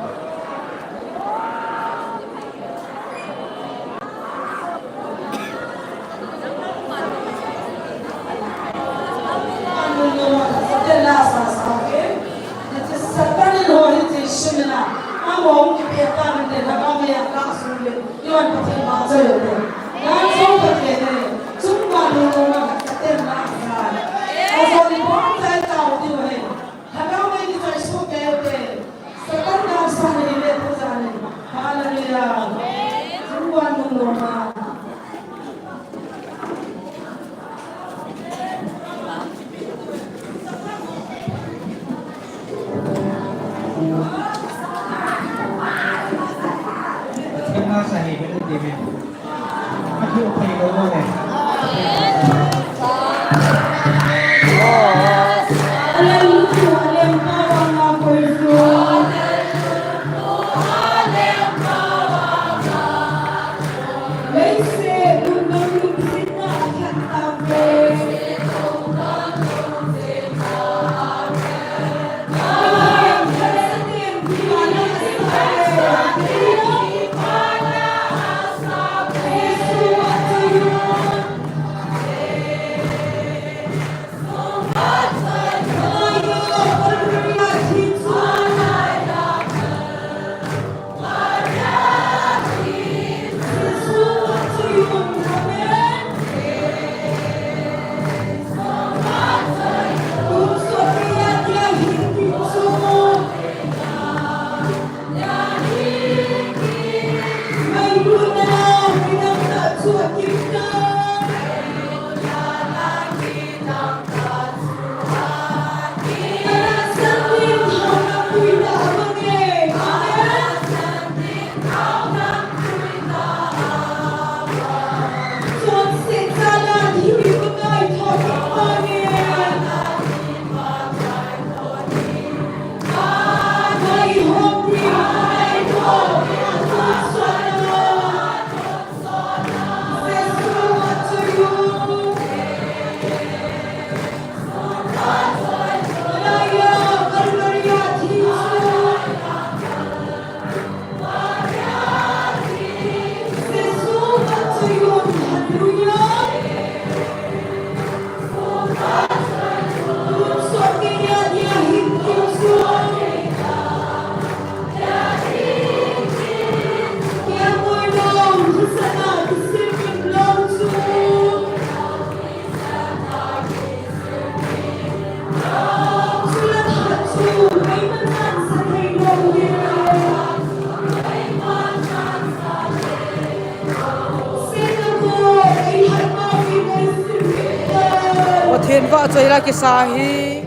Pathen vahchoila kisa hi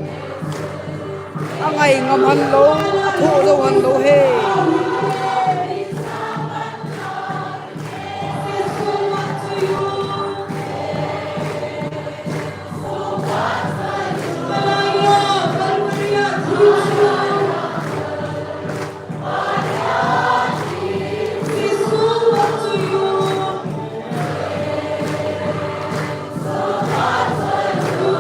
angai ngam hen lou, athoh jou hen lou he.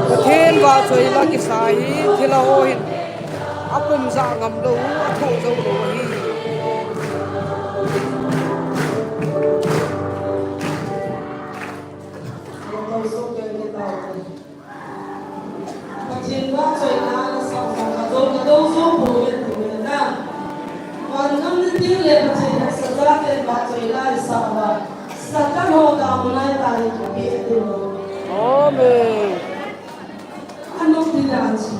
Pathen vahchoila kisa hi thilha ho hin apum jah ngam lou, athoh jou lou ahi. Pathen vahchoila nasah jong kadou, kadou jou pouve tina. Vangam niteng le Pathen hetsah jal in vahchoila isah uva, Satan ho damun ahitai ti kipe diu. Amen. Anop ding dan chu.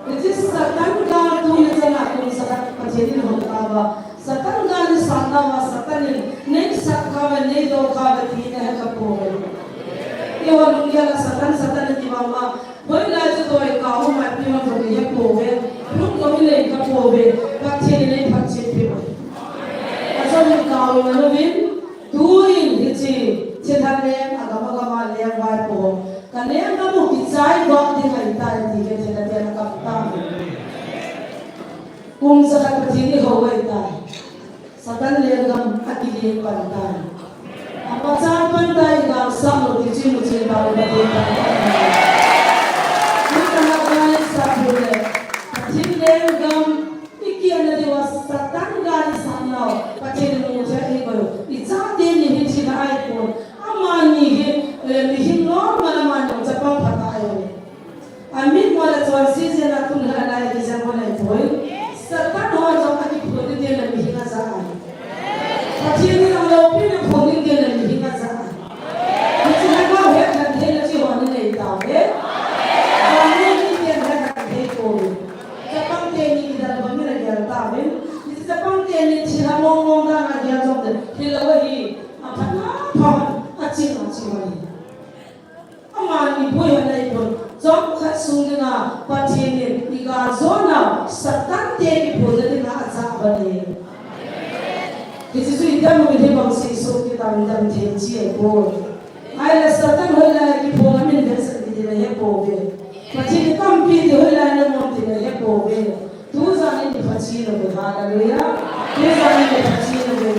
Hiche Satan gal tuni chana kum sanga Pathen in hon tauva. Satan gal isat nauva Satan in, "Nei sat kha uve, nei do kha uve," ti nahe kha pouve. Keiho lunggel a Satan, Satan iti vang uva, hoilai chu doi kah u maipi hon jong ihet pouve, lut jong ilei kha pouve, Pathen in eiphatchet peh uve. Ajou in kah u iman uvin, tuin hiche, thilha leng, agam agam a leng vai po. Ka lenggam u kichai doh ding ahitai ti Bethel a ten akap tauve. Kum jakhat Pathen in eihou ahitai. Satan lenggam akile pan tai. Apachat pan tai, igamsah lou ti chu imu chen tauve Pathen pan tai. Hiche tah a guys, sapui le Pathen lenggam ikihna diuva Satan gal isat nau Pathen in mu thei ahi bou. Ichate ni hi thilha ahipon. Amani hi, eh, mihing normal, amani jong chapang phatah ahi. Amit mol a chonse jeng a tun lhah lai a kijang ho nei poi. Satan ho jong akiphun ding teng le mihing ajah ahi. Pathen in aloupina phun ding teng le mihing ajah ahi. Hiche lhagao het lhon thei le hiche ho nei tauve. Vannoi miten het lhon thei pouve. Chapang teni kidalha bangin agel tauvin. Hiche chapang teni thilha mong mong dan a gel jong le hilou ahi. Aphatna phat, aching aching ahi. Amani boina ahipon, chomkhat sung dinga Pathen in igaljo nau Satan te kiphunna dinga ajah uve. Hiche chu idam uvin hibang seisoh kit a idam thei chi ahipoi. Ahile Satan hoilai a kiphun amin vetsah kit ding ahe pouve. Pathen in tampi ti hoilai a anom ti ahe pouve. Tujan in iphatchet uve, hallelujah. Tujan in iphatchet uve.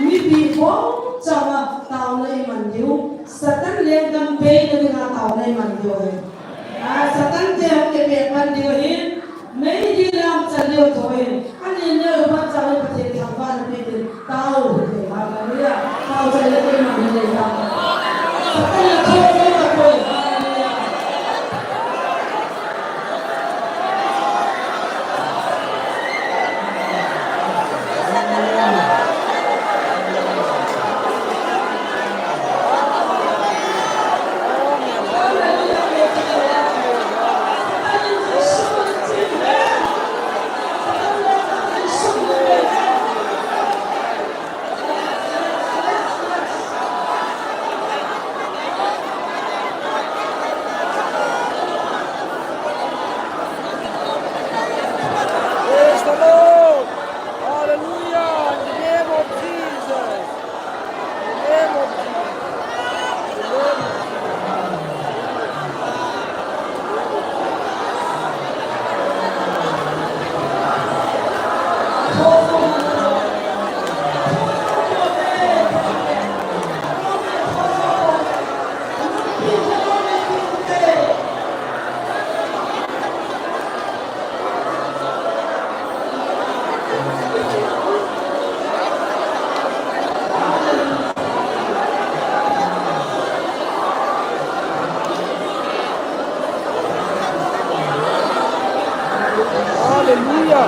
Mipi bou chauva taona iman diu. Satan lenggam peina dinga taona iman diu ahi. A, Satan te hung kipeh pan diu ahi. Meidil lam chan diu tho ahi. Ani neo iman chauva Pathen thangvahna pe ding. Tao hite, hallelujah. Tao chan le koi man hile tao. Satan la tho tho la koi, hallelujah. Praise the Lord. Hallelujah. In the name of Jesus. In the name of Jesus. In the name of Jesus. Hallelujah.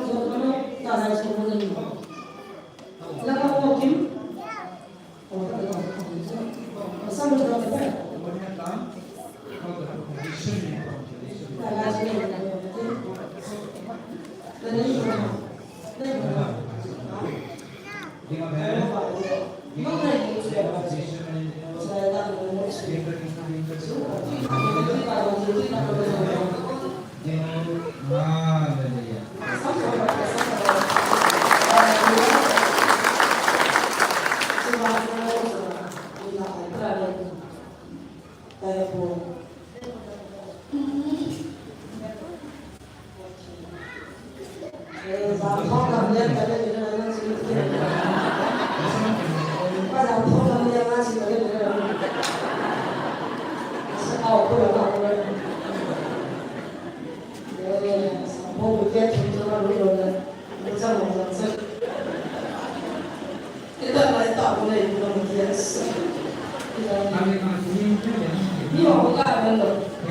Ni ho ka ben lo. Mi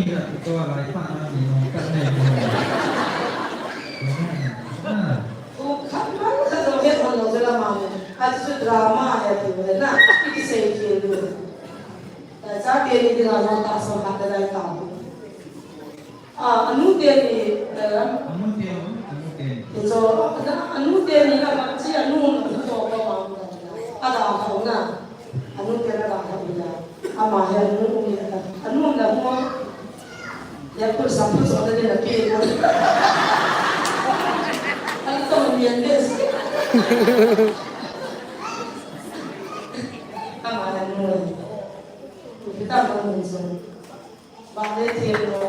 la tu lai pa na mi no ka ne no. Khat man khat jong het hon lou jeh a ma. Achu drama ahi ati uve na. Iki sei khel diu. Cha teni dinga jong tahsan khat dai ta. A, anu teni, eh, anu teni, anu teni. Hichu, anu teni la ma chi anu na chu ko ma. Ada ko na. Anu teni ada ko na. Ama hi anu um ni ta. Anu na mo. Ya pul sa pul so da ni na pi ko. An to ni an des. Ama hi anu. Kita mo ni so. Ba le ti mo.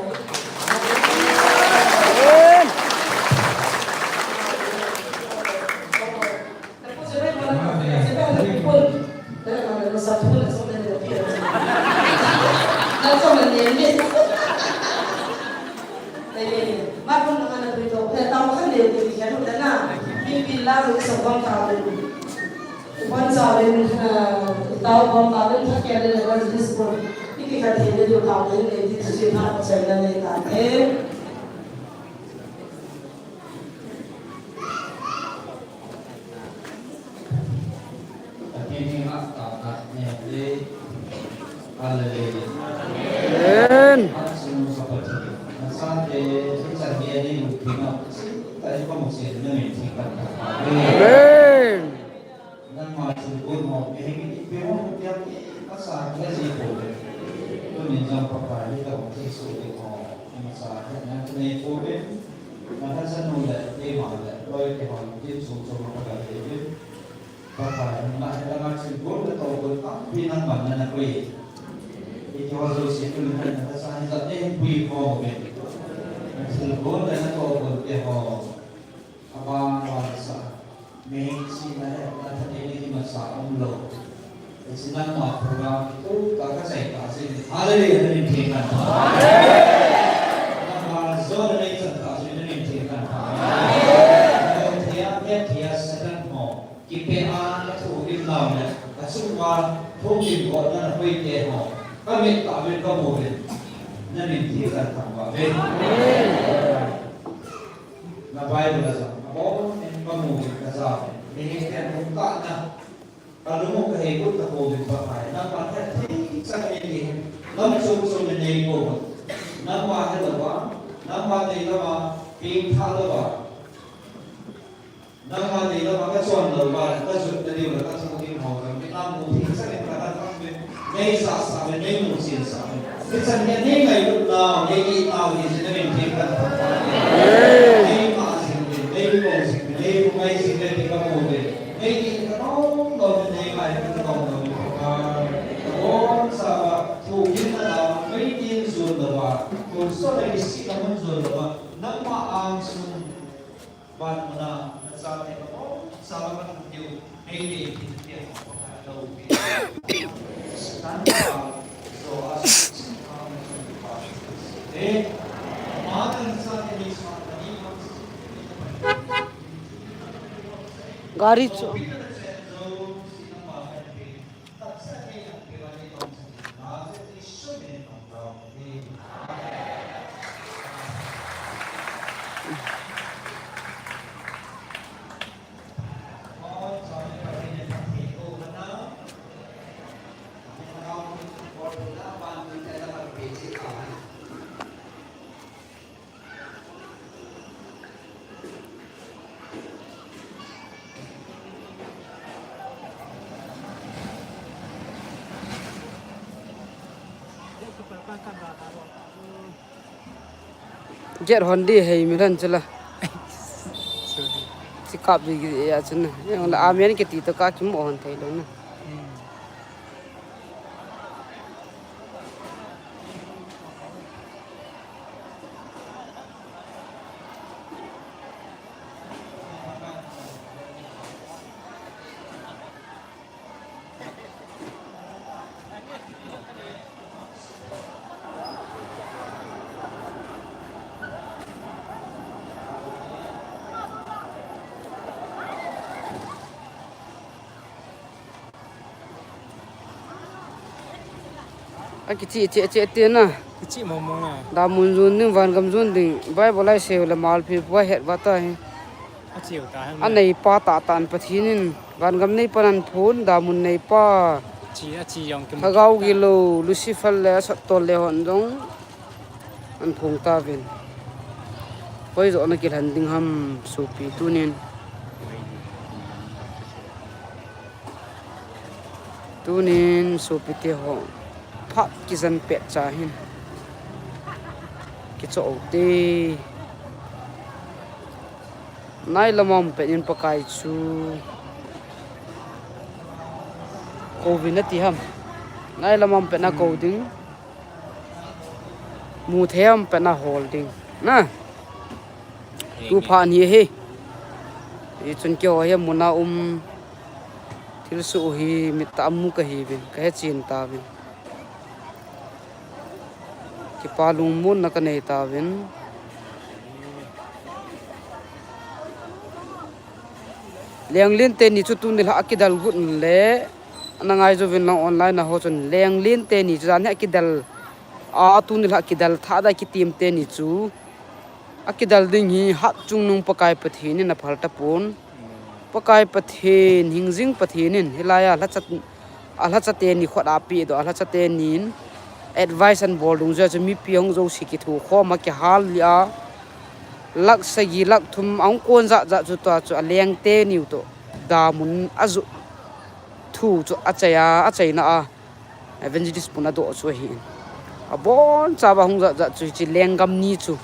Bon sa ven, eh, tao bon ta ven thak ke le le wan dis bon. Iki khat he le diu tao le le di tu si pha chai la le ta. Eh. Pathen hi ngah tah tah ne le. Hallelujah. Amen. Amen. Amen. Nangma thilgon ho, mihem in ipi hung piang i masa hi aji pouve. Tunin jong Pakai hi kahung theisoh ding ho, i masa hi ana kanei pouve. Nalhachanu le, keima le, loi kehon, tin sung chom a kaga lei uvin. Pakai, nangma hi langa thilgon le tougon tampi nangman nana pui. Hiche ho jouse tunin nalhacha hi jat nei pui khom uve. Thilgon le natohgon te ho. Abang bang sa. Mihem chihna le, na thaneina hi masa umlou. Hiche nangma program hi tuta kachai tah jeh in. Hallelujah, namin theng kan pha. Nangma jona nei chan tah jeh in namin theng kan pha. Thia, thia, thia, Satan ho. Kipe a kathoh gim nau le, kachung uva thum gim ko na na koi te ho. Kamit tah uvin kamu uvin. Namin theng kan pha uve. Na Bible a jong, abon in kamu uvin kajao uvin. Mihem ten hung kah na. Kalung u kahei got tapou vin Pakai. Nangman hetthei chan in nei. Lam chom chom in nei pou. Nangma helou va. Nangma nei lou va. Pengtha lou va. Nangma nei lou va. Kachon lou va. Kajot na diu le kathoh ding ho. Kanam u thei chan in kana thang vin. Nei sasa uvin, nei nuchen sa uvin. Hichan hi nei ngailut nau, nei it nau hi jeh in namin theng kan pha. Amen. Nei ngah jing uvin, nei lung jing uvin, nei lungngai jing uvin ti kamu uvin. Nei it kanom nom uvin, nei ngailut kanom nom uvin. Kabonchauva, thugin na nau, nei tin jon louva, tonsot le kisihna mun jon louva, nangma angsunga Van muna, nachate kabonchauva kalhung diu, nei dei ding tia ho Pakai lou. Satan pa, jo a sum pa, na sum pa, eh, ama nachate nei sum pa ni ma. Gari chu. Jet hon di hei mi lan chula. Chi kap di ya chun na. Amen kiti to ka kimu hon thei lou na. Akichi che che te na. Kichi mo mo na. Damun jon ding, vangam jon ding. Bible a isei u le malpi bua het va ta hi. Achi u ta hen. Anei pa tah tah in Pathen in vangam nei pan aphon, damun nei pa. Chi, achi jong kim. Lhagao gilou, Lucifer le asot tol le hon jong aphong tauvin. Hoijo na kilhen ding ham sopi tunin. Tunin sopite ho, phat kijen pet cha hin kicho u te. Nai lam a um pet in Pakai chu kou vin ati ham. Nai lam a um pet na kou ding. Mu thei a um pet na hol ding. Na. Tu phat hi hi. Hichun keiho hi mun a um. Thilsoh hi mit tah a mu kahiuvin, kahe chen tauvin. Kipa lungmonna kanei tauvin. Lenglin teni chu tuni lha akidal got le, ana ngai jouvin lang online a ho chun. Lenglin teni chu jan hi akidal, a tuni lha akidal thah da kitim teni chu. Akidal ding hi hat chungnung Pakai Pathen in aphal tapon. Pakai Pathen, hingjing Pathen in, hilai a lhacha, alhacha teni khut a pi do, alhacha tenin advice anbol dungjuia chu mipi hung jouse kithukhom a kihal li a. Lakh sagi, lakh thum, ahung kon jat jat chu tua chu aleng teni u toh. Damun ajoh thu chu achai a, achaina a. Evangelist pun adoh chu ahin. Abonchauva hung jat jat chu hiche lenggam ni chu.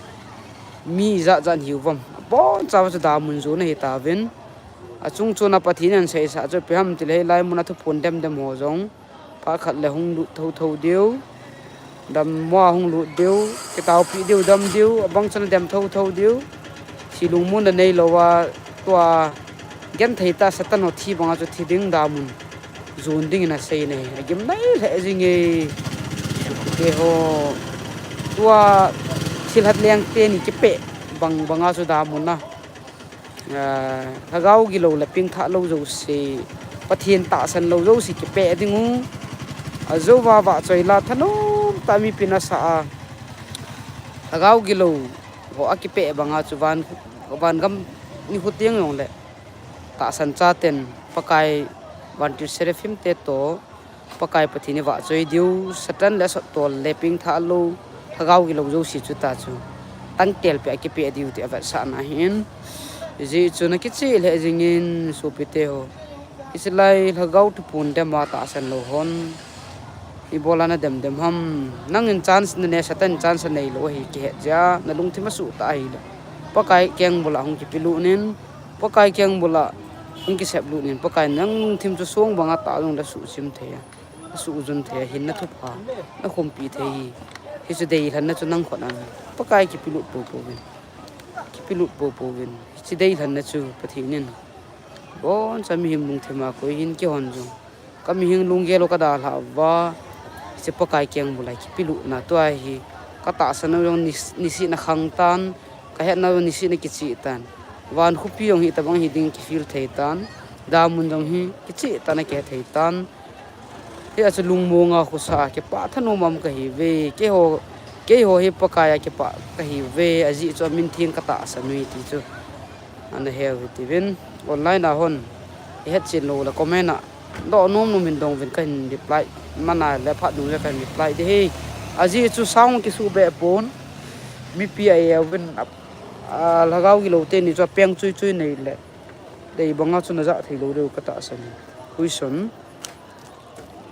Mi jat jat hiu vam. Abonchauva chu damun jona hitauvin. Achung chon a Pathen in aseisah chu ipi ham tile hilai mun a thuphon dem dem ho jong. Phat khat le hung lut tho tho diu. Dammo a hung lut diu. Kitaopi diu, dam diu. Abang chan a dem tho tho diu. Chi lungmonna neilou a tua genthei tah Satan ho thi banga chu thi ding damun. Jon dingin asei nei. Agim nei lheh jing e. Keiho. Tua thilhat leng teni kipeh bang banga chu damun a. Ah, lhagao gilou le pengthah lou jouse. Pathen tahsan lou jouse kipeh ding u. Ajouva vahchoi la thanom tah a mipin asah a. Lhagao gilou ho akipeh banga chu van, vangam nikho teng jong le. Tahsan chaten Pakai vantil seraphim te toh. Pakai Pathen in vahchoi diu, Satan le asot tol le pengthah lou, lhagao gilou jouse chu ta chu. Tangtel peh a kipeh diu ti avetsahna ahin. Hijeh chun akicheh lheh jingin sopite ho. Hiche lai lhagao thuphon dem a tahsan lou hon. Ibola nadem dem ham. Nangin chance nanei, Satan in chance aneilou ahi kihet jeh a. Nalungthim asuh tah ahile. Pakai keng bula hung kipelut in. Pakai keng bula hung kiseplut in. Pakai nang lungthim chu song banga tah jongle suhchim thei a. Asuh jun thei a, hinna thupha, nakhumpi thei hi. Hichu deilhenna chu nang khut a um. Pakai kipelut poupou vin. Kipelut poupou vin. Hichu deilhenna chu Pathen in. Boncha mihem lungthim a koi hin keihon jong. Ka mihem lunggel u kadalhah uva. Hichu Pakai keng bula kipelutna tua hi. Katahsan u jong ni, nisih na khang tan. Kahetna u jong nisih na kicheh tan. Van khopi jong hitobang hiding kifeel thei tan. Damun jong hi kicheh tan a kihethei tan. Hia chu lungmonga khosa a kipah thanom a um kahiuve. Keiho, keiho hi Pakai a kipah kahiuve. Ajeh chu amin theng katahsan u ahi ti chu. Ana heu hitiuvin. Online a hon. Ihetchen lou le comment a. Doh nom nom hin dong uvin kahin reply. Mana le phat nung le kahin reply ding ahi. Ajeh chu sound kisuh be pon. Mipi a euvin a, a, lhagao gilou teni chu apeng chui chui nei le. Dei banga chu najah thei lou diu katahsan. Huison.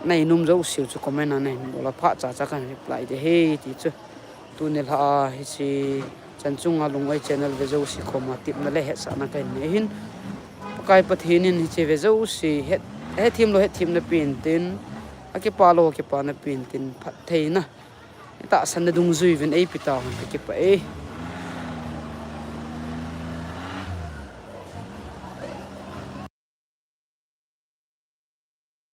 Nai nom jouse u chu comment a nahin bol a phat cha cha kahin reply ding ahi ti chu. Tuni lha a hiche Chan Chunga Lungoi channel ve jouse koma tepna le hetsahna kahin nei ahin. Pakai Pathen in hiche ve jouse het, hethem lou hetthemna pen tin. Akipah lou akipana pen tin phattheina. Tahsanna dungjui uvin eipe tauvin kakipah e.